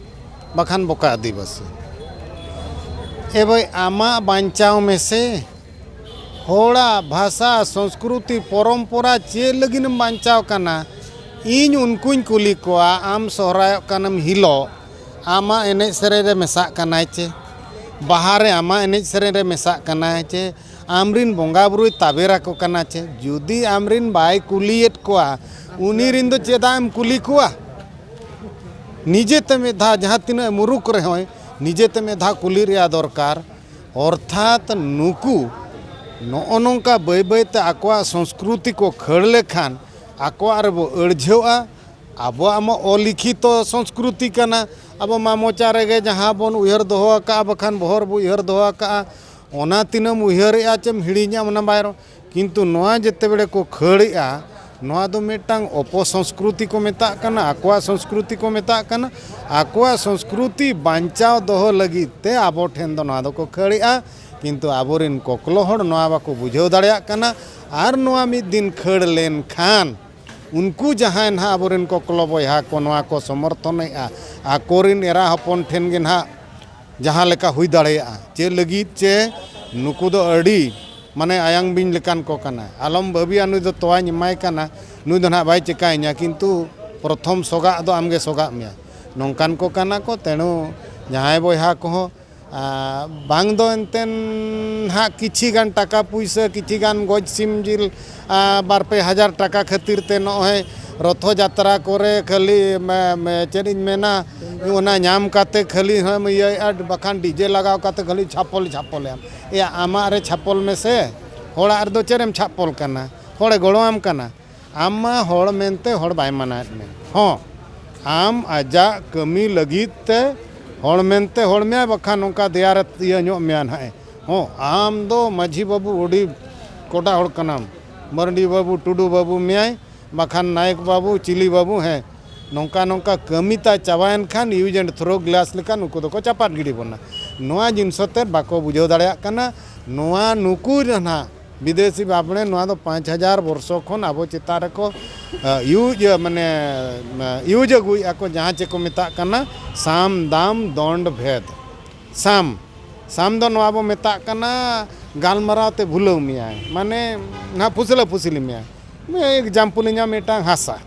ᱵᱟᱠᱷᱟᱱ ᱵᱚᱠᱟ ᱟᱹᱫᱤᱵᱟᱹᱥᱤ᱾ ᱮ ᱵᱷᱟᱹᱭ, ᱟᱢᱟᱜ ᱵᱟᱧᱪᱟᱣ ᱢᱮᱥᱮ, ᱦᱚᱲᱟᱜ ᱵᱷᱟᱥᱟ, ᱥᱚᱝᱥᱠᱨᱩᱛᱤ, ᱯᱚᱨᱚᱢᱯᱚᱨᱟ ᱪᱮᱫ ᱞᱟᱹᱜᱤᱫ ᱮᱢ ᱵᱟᱧᱪᱟᱣ ᱠᱟᱱᱟ? ᱤᱧ ᱩᱱᱠᱩᱧ ᱠᱩᱞᱤ ᱠᱚᱣᱟ, ᱟᱢ ᱥᱚᱦᱨᱟᱭᱚᱜ ᱠᱟᱱᱟᱢ ᱦᱤᱞᱳᱜ, ᱟᱢᱟᱜ ᱮᱱᱮᱡ ᱥᱮᱨᱮᱧ ᱨᱮ ᱢᱮᱥᱟᱜ ᱠᱟᱱᱟᱭ ᱪᱮ? ᱵᱟᱦᱟ ᱨᱮ ᱟᱢᱟᱜ ᱮᱱᱮᱡ ᱥᱮᱨᱮᱧ ᱨᱮ ᱢᱮᱥᱟᱜ ᱠᱟᱱᱟᱭ ᱪᱮ? ᱟᱢᱨᱤᱱ ᱵᱚᱸᱜᱟ ᱵᱩᱨᱩᱭ ᱛᱟᱵᱮᱨ ᱟᱠᱚ ᱠᱟᱱᱟ ᱪᱮ? ᱡᱩᱫᱤ ᱟᱢᱨᱤᱱ ᱵᱟᱭ ᱠᱩᱞᱤᱭᱮᱫ ᱠᱚᱣᱟ, ᱩᱱᱤ ᱨᱤᱱ ᱫᱚ ᱪᱮᱫᱟᱜ ᱮᱢ ᱠᱩᱞᱤ ᱠᱚᱣᱟ? ᱱᱤᱡᱮᱛᱮ ᱢᱤᱫ ᱫᱷᱟᱣ, ᱡᱟᱦᱟᱸ ᱛᱤᱱᱟᱹᱜ ᱢᱩᱨᱩᱠ ᱨᱮᱦᱚᱸᱭ, ᱱᱤᱡᱮᱛᱮ ᱢᱤᱫ ᱫᱷᱟᱣ ᱠᱩᱞᱤ ᱨᱮᱭᱟᱜ ᱫᱚᱨᱠᱟᱨ᱾ ᱚᱨᱛᱷᱟᱛ ᱱᱩᱠᱩ ᱱᱚᱜᱼᱚ ᱱᱚᱝᱠᱟ ᱵᱟᱹᱭ ᱵᱟᱹᱭᱛᱮ ᱟᱠᱚᱣᱟᱜ ᱥᱚᱝᱥᱠᱨᱩᱛᱤ ᱠᱚ ᱠᱷᱟᱹᱲ ᱞᱮᱠᱷᱟᱱ ᱟᱠᱚᱣᱟᱜ ᱨᱮᱵᱚ ᱟᱹᱲᱡᱷᱟᱹᱜᱼᱟ᱾ ᱟᱵᱚᱣᱟᱜ ᱢᱟ ᱚᱞᱤᱠᱷᱤᱛᱚ ᱥᱚᱝᱥᱠᱨᱩᱛᱤ ᱠᱟᱱᱟ᱾ ᱟᱵᱚ ᱢᱟ ᱢᱚᱪᱟ ᱨᱮᱜᱮ ᱡᱟᱦᱟᱸ ᱵᱚᱱ ᱩᱭᱦᱟᱹᱨ ᱫᱚᱦᱚ ᱟᱠᱟᱫᱼᱟ, ᱵᱟᱠᱷᱟᱱ ᱵᱚᱦᱚᱜ ᱨᱮᱵᱚ ᱩᱭᱦᱟᱹᱨ ᱫᱚᱦᱚ ᱟᱠᱟᱫᱼᱟ, ᱚᱱᱟ ᱛᱤᱱᱟᱹᱜ ᱮᱢ ᱩᱭᱦᱟᱹᱨᱮᱜᱼᱟ ᱪᱮᱢ ᱦᱤᱲᱤᱧᱟ, ᱚᱱᱟ ᱵᱟᱭ ᱨᱚ-, ᱠᱤᱱᱛᱩ ᱱᱚᱣᱟ ᱡᱮᱛᱮ ᱵᱮᱲᱮ ᱠᱚ ᱠᱷᱟᱹᱲᱮᱜᱼᱟ, ᱱᱚᱣᱟ ᱫᱚ ᱢᱤᱫᱴᱟᱝ ᱚᱯᱚᱥᱚᱝᱥᱠᱨᱩᱛᱤ ᱠᱚ ᱢᱮᱛᱟᱜ ᱠᱟᱱᱟ, ᱟᱠᱚᱣᱟᱜ ᱥᱚᱝᱥᱠᱨᱩᱛᱤ ᱠᱚ ᱢᱮᱛᱟᱜ ᱠᱟᱱᱟ᱾ ᱟᱠᱚᱣᱟᱜ ᱥᱚᱝᱥᱠᱨᱩᱛᱤ ᱵᱟᱧᱪᱟᱣ ᱫᱚᱦᱚ ᱞᱟᱹᱜᱤᱫ ᱛᱮ ᱟᱵᱚ ᱴᱷᱮᱱ ᱫᱚ ᱱᱚᱣᱟ ᱫᱚᱠᱚ ᱠᱷᱟᱹᱲᱮᱜᱼᱟ, ᱠᱤᱱᱛᱩ ᱟᱵᱚᱨᱮᱱ ᱠᱚᱠᱞᱚ ᱦᱚᱲ ᱱᱚᱣᱟ ᱵᱟᱠᱚ ᱵᱩᱡᱷᱟᱹᱣ ᱫᱟᱲᱮᱭᱟᱜ ᱠᱟᱱᱟ᱾ ᱟᱨ ᱱᱚᱣᱟ ᱢᱤᱫ ᱫᱤᱱ ᱠᱷᱟᱹᱲ ᱞᱮᱱᱠᱷᱟᱱ ᱩᱱᱠᱩ ᱡᱟᱦᱟᱸᱭ ᱱᱟᱦᱟᱜ ᱟᱵᱚᱨᱮᱱ ᱠᱚᱠᱞᱚ ᱵᱚᱭᱦᱟ ᱠᱚ ᱱᱚᱣᱟ ᱠᱚ ᱥᱚᱢᱚᱨᱛᱷᱚᱱᱮᱫᱼᱟ, ᱟᱠᱚᱨᱮᱱ ᱮᱨᱟ ᱦᱚᱯᱚᱱ ᱴᱷᱮᱱ ᱜᱮ ᱱᱟᱦᱟᱜ ᱡᱟᱦᱟᱸ ᱞᱮᱠᱟ ᱦᱩᱭ ᱫᱟᱲᱮᱭᱟᱜᱼᱟ, ᱪᱮᱫ ᱞᱟᱹᱜᱤᱫ ᱪᱮ ᱱᱩᱠᱩ ᱫᱚ ᱟᱹᱰᱤ ᱢᱟᱱᱮ ᱟᱭᱟᱝ ᱵᱤᱧ ᱞᱮᱠᱟᱱ ᱠᱚ ᱠᱟᱱᱟ᱾ ᱟᱞᱚᱢ ᱵᱷᱟᱹᱵᱤᱭᱟ ᱱᱩᱭ ᱫᱚ ᱛᱚᱣᱟᱧ ᱮᱢᱟᱭ ᱠᱟᱱᱟ, ᱱᱩᱭ ᱫᱚ ᱱᱟᱦᱟᱜ ᱵᱟᱭ ᱪᱤᱠᱟᱹᱧᱟ, ᱠᱤᱱᱛᱩ ᱯᱨᱚᱛᱷᱚᱢ ᱥᱚᱜᱟᱜ ᱫᱚ ᱟᱢᱜᱮ ᱥᱚᱜᱟᱜ ᱢᱮᱭᱟ, ᱱᱚᱝᱠᱟᱱ ᱠᱚ ᱠᱟᱱᱟ ᱠᱚ᱾ ᱛᱮᱬᱩ ᱡᱟᱦᱟᱸᱭ ᱵᱚᱭᱦᱟ ᱠᱚᱦᱚᱸ ᱟᱨ ᱵᱟᱝ ᱫᱚ ᱮᱱᱛᱮᱱ ᱦᱟᱸᱜ ᱠᱤᱪᱷᱤ ᱜᱟᱱ ᱴᱟᱠᱟ ᱯᱩᱭᱥᱟᱹ, ᱠᱤᱪᱷᱤ ᱜᱟᱱ ᱜᱚᱡ ᱥᱤᱢ ᱡᱤᱞ, ᱟᱨ ᱵᱟᱨ ᱯᱮ ᱦᱟᱡᱟᱨ ᱴᱟᱠᱟ ᱠᱷᱟᱹᱛᱤᱨ ᱛᱮ ᱱᱚᱜᱼᱚᱭ ᱨᱚᱛᱷᱚ ᱡᱟᱛᱨᱟ ᱠᱚᱨᱮ ᱠᱷᱟᱹᱞᱤ ᱢᱮ-, ᱢᱮ-, ᱪᱮᱫ ᱤᱧ ᱢᱮᱱᱟ, ᱚᱱᱟ ᱧᱟᱢ ᱠᱟᱛᱮ ᱠᱷᱟᱹᱞᱤ ᱦᱚᱸᱢ ᱤᱭᱟᱹᱭᱮᱫᱼᱟ, ᱵᱟᱠᱷᱟᱱ ᱰᱤᱡᱮ ᱞᱟᱜᱟᱣ ᱠᱟᱛᱮ ᱠᱷᱟᱹᱞᱤ ᱪᱷᱟᱯᱚᱞ ᱪᱷᱟᱯᱚᱞᱮᱢ᱾ ᱮᱭᱟ, ᱟᱢᱟᱜ ᱨᱮ ᱪᱷᱟᱯᱚᱞ ᱢᱮᱥᱮ, ᱦᱚᱲᱟᱜ ᱨᱮᱫᱚ ᱪᱮᱫ ᱮᱢ ᱪᱷᱟᱯᱚᱞ ᱠᱟᱱᱟ? ᱦᱚᱲᱮ ᱜᱚᱲᱚᱣᱟᱢ ᱠᱟᱱᱟ? ᱟᱢ ᱢᱟ ᱦᱚᱲ ᱢᱮᱱᱛᱮ ᱦᱚᱲ ᱵᱟᱭ ᱢᱟᱱᱟᱣᱮᱫ ᱢᱮ᱾ ᱦᱚᱸ, ᱟᱢ ᱟᱡᱟᱜ ᱠᱟᱹᱢᱤ ᱞᱟᱹᱜᱤᱫ ᱛᱮ ᱦᱚᱲ ᱢᱮᱱᱛᱮ ᱦᱚᱲ ᱢᱮᱭᱟᱭ, ᱵᱟᱠᱷᱟᱱ ᱱᱚᱝᱠᱟ ᱫᱮᱭᱟ ᱨᱮ ᱤᱭᱟᱹ ᱧᱚᱜ ᱢᱮᱭᱟ ᱱᱟᱦᱟᱜ ᱮ᱾ ᱦᱚᱸ, ᱟᱢ ᱫᱚ ᱢᱟᱹᱡᱷᱤ ᱵᱟᱹᱵᱩ ᱟᱹᱰᱤ ᱠᱚᱰᱟ ᱦᱚᱲ ᱠᱟᱱᱟᱢ, ᱢᱟᱹᱨᱰᱤ ᱵᱟᱹᱵᱩ, ᱴᱩᱰᱩ ᱵᱟᱹᱵᱩ ᱢᱮᱭᱟᱭ, ᱵᱟᱠᱷᱟᱱ ᱱᱟᱭᱮᱠ ᱵᱟᱹᱵᱩ, ᱪᱤᱞᱤ ᱵᱟᱹᱵᱩ, ᱦᱮᱸ, ᱱᱚᱝᱠᱟ ᱱᱚᱝᱠᱟ ᱠᱟᱹᱢᱤ ᱛᱟᱭ ᱪᱟᱵᱟᱭᱮᱱ ᱠᱷᱟᱱ use and throw glass ᱞᱮᱠᱟ ᱱᱩᱠᱩ ᱫᱚᱠᱚ ᱪᱟᱯᱟᱫ ᱜᱤᱰᱤ ᱵᱚᱱᱟ᱾ ᱱᱚᱣᱟ ᱡᱤᱱᱤᱥ ᱛᱮᱫ ᱵᱟᱠᱚ ᱵᱩᱡᱷᱟᱹᱣ ᱫᱟᱲᱮᱭᱟᱜ ᱠᱟᱱᱟ᱾ ᱱᱚᱣᱟ ᱱᱩᱠᱩ ᱨᱮ ᱱᱟᱦᱟᱜ ᱵᱤᱫᱮᱥᱤ ᱵᱟᱵᱽᱲᱮ ᱱᱚᱣᱟ ᱫᱚ ᱯᱟᱸᱪ ᱦᱟᱡᱟᱨ ᱵᱚᱨᱥᱚ ᱠᱷᱚᱱ ᱟᱵᱚ ᱪᱮᱛᱟᱱ ᱨᱮᱠᱚ, ᱟ, ᱤᱭᱩᱡᱽ, ᱢᱟᱱᱮ, ᱟ, ᱤᱭᱩᱡᱽ ᱟᱹᱜᱩᱭᱮᱫᱼᱟ ᱠᱚ, ᱡᱟᱦᱟᱸ ᱪᱮᱫ ᱠᱚ ᱢᱮᱛᱟᱜ ᱠᱟᱱᱟ ᱥᱟᱢ ᱫᱟᱢ ᱫᱚᱱᱰ ᱵᱷᱮᱫ᱾ ᱥᱟᱢ, ᱥᱟᱢ ᱫᱚ ᱱᱚᱣᱟ ᱵᱚ ᱢᱮᱛᱟᱜ ᱠᱟᱱᱟ ᱜᱟᱞᱢᱟᱨᱟᱣ ᱛᱮ ᱵᱷᱩᱞᱟᱹᱣ ᱢᱮᱭᱟᱭ, ᱢᱟᱱᱮ ᱱᱟᱦᱟᱜ ᱯᱷᱩᱥᱞᱟᱹ ᱯᱷᱩᱥᱞᱤ ᱢᱮᱭᱟᱭ᱾ ᱮᱠᱡᱟᱢᱯᱚᱞ ᱤᱧ ᱢᱤᱫᱴᱟᱝ ᱦᱟᱥᱟ,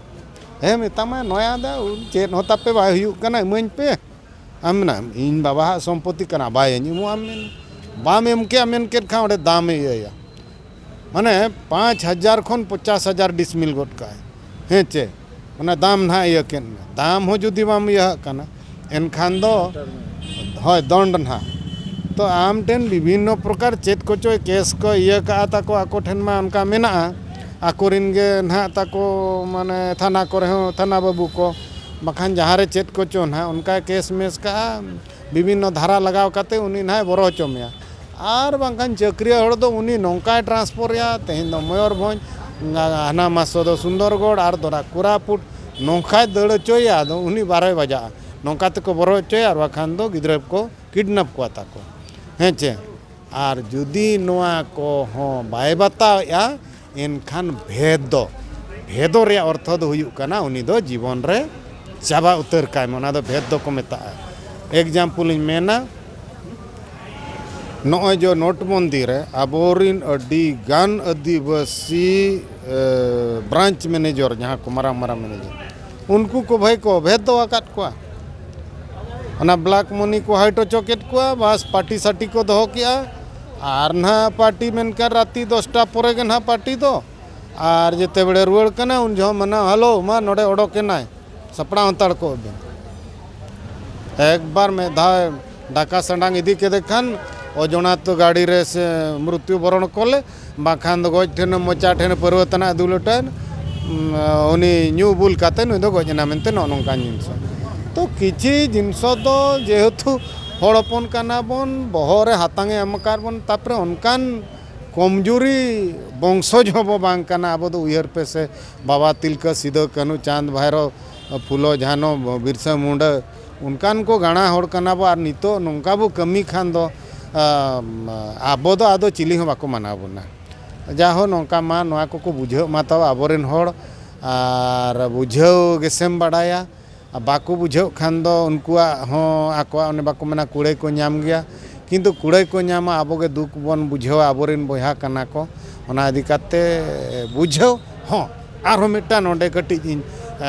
ᱦᱮᱸ, ᱢᱮᱛᱟᱢᱟᱭ ᱱᱚᱣᱟ ᱫᱚ ᱪᱮᱫ ᱦᱚᱸ ᱛᱟᱯᱮ ᱵᱟᱭ ᱦᱩᱭᱩᱜ ᱠᱟᱱᱟ, ᱤᱢᱟᱹᱧ ᱯᱮ᱾ ᱟᱢ ᱢᱮᱱᱟᱢ, "ᱤᱧ ᱵᱟᱵᱟᱣᱟᱜ ᱥᱚᱢᱯᱚᱛᱤ ᱠᱟᱱᱟ, ᱵᱟᱭ ᱮᱢᱚᱜᱼᱟ", ᱟᱢ ᱢᱮᱱ, ᱵᱟᱢ ᱮᱢ ᱠᱮᱜᱼᱟ, ᱢᱮᱱ ᱠᱮᱫ ᱠᱷᱟᱱ ᱚᱸᱰᱮ ᱫᱟᱢᱮ ᱤᱭᱟᱹᱭᱟ᱾ ᱢᱟᱱᱮ ᱯᱟᱸᱪ ᱦᱟᱡᱟᱨ ᱠᱷᱚᱱ ᱯᱚᱪᱟᱥ ᱦᱟᱡᱟᱨ ᱰᱤᱥᱢᱤᱞ ᱜᱚᱫ ᱠᱟᱜᱼᱟᱭ᱾ ᱦᱮᱸ ᱪᱮ? ᱚᱱᱟ ᱫᱟᱢ ᱱᱟᱦᱟᱜ ᱤᱭᱟᱹ ᱠᱮᱫ ᱢᱮ᱾ ᱫᱟᱢ ᱦᱚᱸ ᱡᱩᱫᱤ ᱵᱟᱢ ᱤᱭᱟᱹ ᱦᱟᱜ ᱠᱟᱱᱟ, ᱮᱱᱠᱷᱟᱱ ᱫᱚ, ᱦᱳᱭ, ᱫᱚᱱᱰ ᱱᱟᱦᱟᱜ᱾ ᱛᱚ ᱟᱢ ᱴᱷᱮᱱ ᱵᱤᱵᱷᱤᱱᱱᱚ ᱯᱨᱚᱠᱟᱨ ᱪᱮᱫ ᱠᱚᱪᱚᱭ ᱠᱮᱥ ᱠᱚ ᱤᱭᱟᱹ ᱠᱟᱜᱼᱟ ᱛᱟᱠᱚ, ᱟᱠᱚ ᱴᱷᱮᱱ ᱢᱟ ᱚᱱᱠᱟ ᱢᱮᱱᱟᱜᱼᱟ, ᱟᱠᱚ ᱨᱮᱱ ᱜᱮ ᱱᱟᱦᱟᱜ ᱛᱟᱠᱚ, ᱢᱟᱱᱮ ᱛᱷᱟᱱᱟ ᱠᱚᱨᱮ ᱦᱚᱸ, ᱛᱷᱟᱱᱟ ᱵᱟᱹᱵᱩ ᱠᱚ, ᱵᱟᱠᱷᱟᱱ ᱡᱟᱦᱟᱸ ᱨᱮ ᱪᱮᱫ ᱠᱚᱪᱚ ᱱᱟᱦᱟᱜ ᱚᱱᱠᱟ ᱠᱮᱥ ᱢᱮᱥ ᱠᱟᱜᱼᱟ, ᱵᱤᱵᱷᱤᱱᱱᱚ ᱫᱷᱟᱨᱟ ᱞᱟᱜᱟᱣ ᱠᱟᱛᱮ ᱩᱱᱤ ᱱᱟᱦᱟᱜ ᱵᱚᱨᱚ ᱦᱚᱪᱚ ᱢᱮᱭᱟ᱾ ᱟᱨ ᱵᱟᱝᱠᱷᱟᱱ ᱪᱟᱹᱠᱨᱤᱭᱟᱹ ᱦᱚᱲ ᱫᱚ ᱩᱱᱤ ᱱᱚᱝᱠᱟᱭ ᱴᱨᱟᱱᱥᱯᱷᱟᱨᱮᱭᱟ, ᱛᱮᱦᱮᱧ ᱫᱚ ᱢᱚᱭᱩᱨᱵᱷᱚᱸᱡᱽ, ᱦᱟᱱᱟ ᱢᱟᱥ ᱫᱚ ᱥᱩᱱᱫᱚᱨᱜᱚᱲ ᱟᱨ ᱫᱚᱨᱟ ᱠᱳᱨᱟᱯᱩᱴ, ᱱᱚᱝᱠᱟᱭ ᱫᱟᱹᱲ ᱦᱚᱪᱚᱭᱟ, ᱟᱫᱚ ᱩᱱᱤ ᱵᱟᱨᱚᱭ ᱵᱟᱡᱟᱜᱼᱟ᱾ ᱱᱚᱝᱠᱟ ᱛᱮᱠᱚ ᱵᱚᱨᱚ ᱦᱚᱪᱚᱭᱟ, ᱟᱨ ᱵᱟᱠᱷᱟᱱ ᱫᱚ ᱜᱤᱫᱽᱨᱟᱹ ᱠᱚ ᱠᱤᱰᱱᱟᱯ ᱠᱚᱣᱟ ᱛᱟᱠᱚ᱾ ᱦᱮᱸ ᱪᱮ? ᱟᱨ ᱡᱩᱫᱤ ᱱᱚᱣᱟ ᱠᱚᱦᱚᱸ ᱵᱟᱭ ᱵᱟᱛᱟᱣᱮᱫᱼᱟ, ᱮᱱᱠᱷᱟᱱ ᱵᱷᱮᱫ ᱫᱚ, ᱵᱷᱮᱫᱚ ᱨᱮᱭᱟᱜ ᱚᱨᱛᱷᱚ ᱫᱚ ᱦᱩᱭᱩᱜ ᱠᱟᱱᱟ ᱩᱱᱤ ᱫᱚ ᱡᱤᱵᱚᱱ ᱨᱮ ᱪᱟᱵᱟ ᱩᱛᱟᱹᱨ ᱠᱟᱭ ᱢᱮ, ᱚᱱᱟ ᱫᱚ ᱵᱷᱮᱫ ᱫᱚᱠᱚ ᱢᱮᱛᱟᱜᱼᱟ᱾ ᱮᱠᱡᱟᱢᱯᱚᱞ ᱤᱧ ᱢᱮᱱᱟ, ᱱᱚᱜᱼᱚᱭ ᱡᱮ ᱱᱳᱴᱵᱚᱱᱫᱤ ᱨᱮ ᱟᱵᱚᱨᱤᱱ ᱟᱹᱰᱤ ᱜᱟᱱ ᱟᱹᱫᱤᱵᱟᱹᱥᱤ ᱵᱨᱟᱧᱪ ᱢᱮᱱᱮᱡᱚᱨ, ᱡᱟᱦᱟᱸ ᱠᱚ ᱢᱟᱨᱟᱝ ᱢᱟᱨᱟᱝ ᱢᱮᱱᱮᱡᱚᱨ, ᱩᱱᱠᱩ ᱠᱚ ᱵᱷᱟᱹᱭ ᱠᱚ ᱵᱷᱮᱫ ᱫᱚ ᱟᱠᱟᱫ ᱠᱚᱣᱟ᱾ ᱚᱱᱟ ᱵᱞᱟᱠ ᱢᱟᱹᱱᱤ ᱠᱚ ᱦᱟᱭᱤᱴ ᱦᱚᱪᱚ ᱠᱮᱫ ᱠᱚᱣᱟ, ᱵᱟᱥ ᱯᱟᱨᱴᱤ ᱥᱟᱴᱤ ᱠᱚ ᱫᱚᱦᱚ ᱠᱮᱜᱼᱟ᱾ ᱟᱨ ᱱᱟᱦᱟᱜ ᱯᱟᱨᱴᱤ ᱢᱮᱱᱠᱷᱟᱱ ᱨᱟᱛᱤ ᱫᱚᱥᱴᱟ ᱯᱚᱨᱮ ᱜᱮ ᱱᱟᱦᱟᱜ ᱯᱟᱨᱴᱤ ᱫᱚ, ᱟᱨ ᱡᱮᱛᱮ ᱵᱮᱲᱮ ᱨᱩᱣᱟᱹᱲ ᱠᱟᱱᱟ ᱩᱱ ᱡᱚᱦᱚᱜ ᱢᱟᱱᱟ, "ᱦᱮᱞᱳ, ᱢᱟ ᱱᱚᱰᱮ ᱚᱰᱚᱠ ᱮᱱᱟᱭ, ᱥᱟᱯᱲᱟᱣ ᱦᱟᱛᱟᱲ ᱠᱚᱜ ᱵᱮᱱ᱾" ᱮᱠᱵᱟᱨ ᱢᱤᱫ ᱫᱷᱟᱣ ᱰᱟᱠᱟ ᱥᱟᱰᱟᱝ ᱤᱫᱤ ᱠᱮᱫᱮ ᱠᱷᱟᱱ ᱚᱡᱚᱱᱟ ᱛᱚ ᱜᱟᱹᱰᱤ ᱨᱮ ᱥᱮ ᱢᱨᱩᱛᱭᱩ ᱵᱚᱨᱚᱱ ᱠᱚᱞᱮ, ᱵᱟᱝᱠᱷᱟᱱ ᱫᱚ ᱜᱚᱡ ᱴᱷᱮᱱ ᱢᱚᱪᱟ ᱴᱷᱮᱱ ᱯᱟᱹᱨᱣᱟᱹ ᱛᱟᱱᱟᱜ ᱫᱩᱞ ᱦᱚᱴᱚᱭᱮᱱ, ᱩᱱᱤ ᱧᱩ ᱵᱩᱞ ᱠᱟᱛᱮ ᱱᱩᱭ ᱫᱚ ᱜᱚᱡ ᱮᱱᱟ ᱢᱮᱱᱛᱮ ᱱᱚᱜᱼᱚ ᱱᱚᱝᱠᱟᱱ ᱡᱤᱱᱤᱥ᱾ ᱛᱚ ᱠᱤᱪᱷᱤ ᱡᱤᱱᱤᱥ ᱫᱚ ᱡᱮᱦᱮᱛᱩ ᱦᱚᱲ ᱦᱚᱯᱚᱱ ᱠᱟᱱᱟ ᱵᱚᱱ, ᱵᱚᱦᱚᱜ ᱨᱮ ᱦᱟᱛᱟᱝ ᱮ ᱮᱢ ᱟᱠᱟᱫ ᱵᱚᱱ, ᱛᱟᱯᱚᱨᱮ ᱚᱱᱠᱟᱱ ᱠᱚᱢᱡᱩᱨᱤ ᱵᱚᱝᱥᱚᱡᱽ ᱦᱚᱸ ᱵᱚ ᱵᱟᱝ ᱠᱟᱱᱟ ᱟᱵᱚ ᱫᱚ᱾ ᱩᱭᱦᱟᱹᱨ ᱯᱮ ᱥᱮ, ᱵᱟᱵᱟ ᱛᱤᱞᱠᱟᱹ, ᱥᱤᱫᱟᱹ ᱠᱟᱹᱱᱦᱩ, ᱪᱟᱸᱫᱽ ᱵᱷᱟᱭᱨᱳ, ᱯᱷᱩᱞᱳ ᱡᱷᱟᱱᱳ, ᱵᱤᱨᱥᱟ ᱢᱩᱱᱰᱟᱹ, ᱚᱱᱠᱟᱱ ᱠᱚ ᱜᱟᱬᱟ ᱦᱚᱲ ᱠᱟᱱᱟ ᱵᱚ᱾ ᱟᱨ ᱱᱤᱛᱚᱜ ᱱᱚᱝᱠᱟ ᱵᱚ ᱠᱟᱹᱢᱤ ᱠᱷᱟᱱ ᱫᱚ, ᱟ, ᱟᱵᱚ ᱫᱚ ᱟᱫᱚ ᱪᱤᱞᱤ ᱦᱚᱸ ᱵᱟᱠᱚ ᱢᱟᱱᱟᱣ ᱵᱚᱱᱟ᱾ ᱡᱟᱭᱦᱳᱠ, ᱱᱚᱝᱠᱟ ᱢᱟ, ᱱᱚᱣᱟ ᱠᱚᱠᱚ ᱵᱩᱡᱷᱟᱹᱣ ᱢᱟ ᱛᱟᱵᱚ ᱟᱵᱚᱨᱮᱱ ᱦᱚᱲ, ᱟᱨ ᱵᱩᱡᱷᱟᱹᱣ ᱜᱮᱥᱮᱢ ᱵᱟᱲᱟᱭᱟ᱾ ᱟᱨ ᱵᱟᱠᱚ ᱵᱩᱡᱷᱟᱹᱣ ᱠᱷᱟᱱ ᱫᱚ ᱩᱱᱠᱩᱣᱟᱜ ᱦᱚᱸ ᱟᱠᱚᱣᱟᱜ, ᱚᱱᱮ ᱵᱟᱠᱚ ᱢᱮᱱᱟ, ᱠᱩᱲᱟᱹᱭ ᱠᱚ ᱧᱟᱢ ᱜᱮᱭᱟ, ᱠᱤᱱᱛᱩ ᱠᱩᱲᱟᱹᱭ ᱠᱚ ᱧᱟᱢᱟ, ᱟᱵᱚ ᱜᱮ ᱫᱩᱠ ᱵᱚᱱ ᱵᱩᱡᱷᱟᱹᱣᱟ, ᱟᱵᱚᱨᱮᱱ ᱵᱚᱭᱦᱟ ᱠᱟᱱᱟ ᱠᱚ᱾ ᱚᱱᱟ ᱤᱫᱤ ᱠᱟᱛᱮ ᱵᱩᱡᱷᱟᱹᱣ ᱦᱚᱸ ᱟᱨᱦᱚᱸ ᱢᱤᱫᱴᱟᱝ ᱱᱚᱰᱮ ᱠᱟᱹᱴᱤᱡ ᱤᱧ, ᱮ,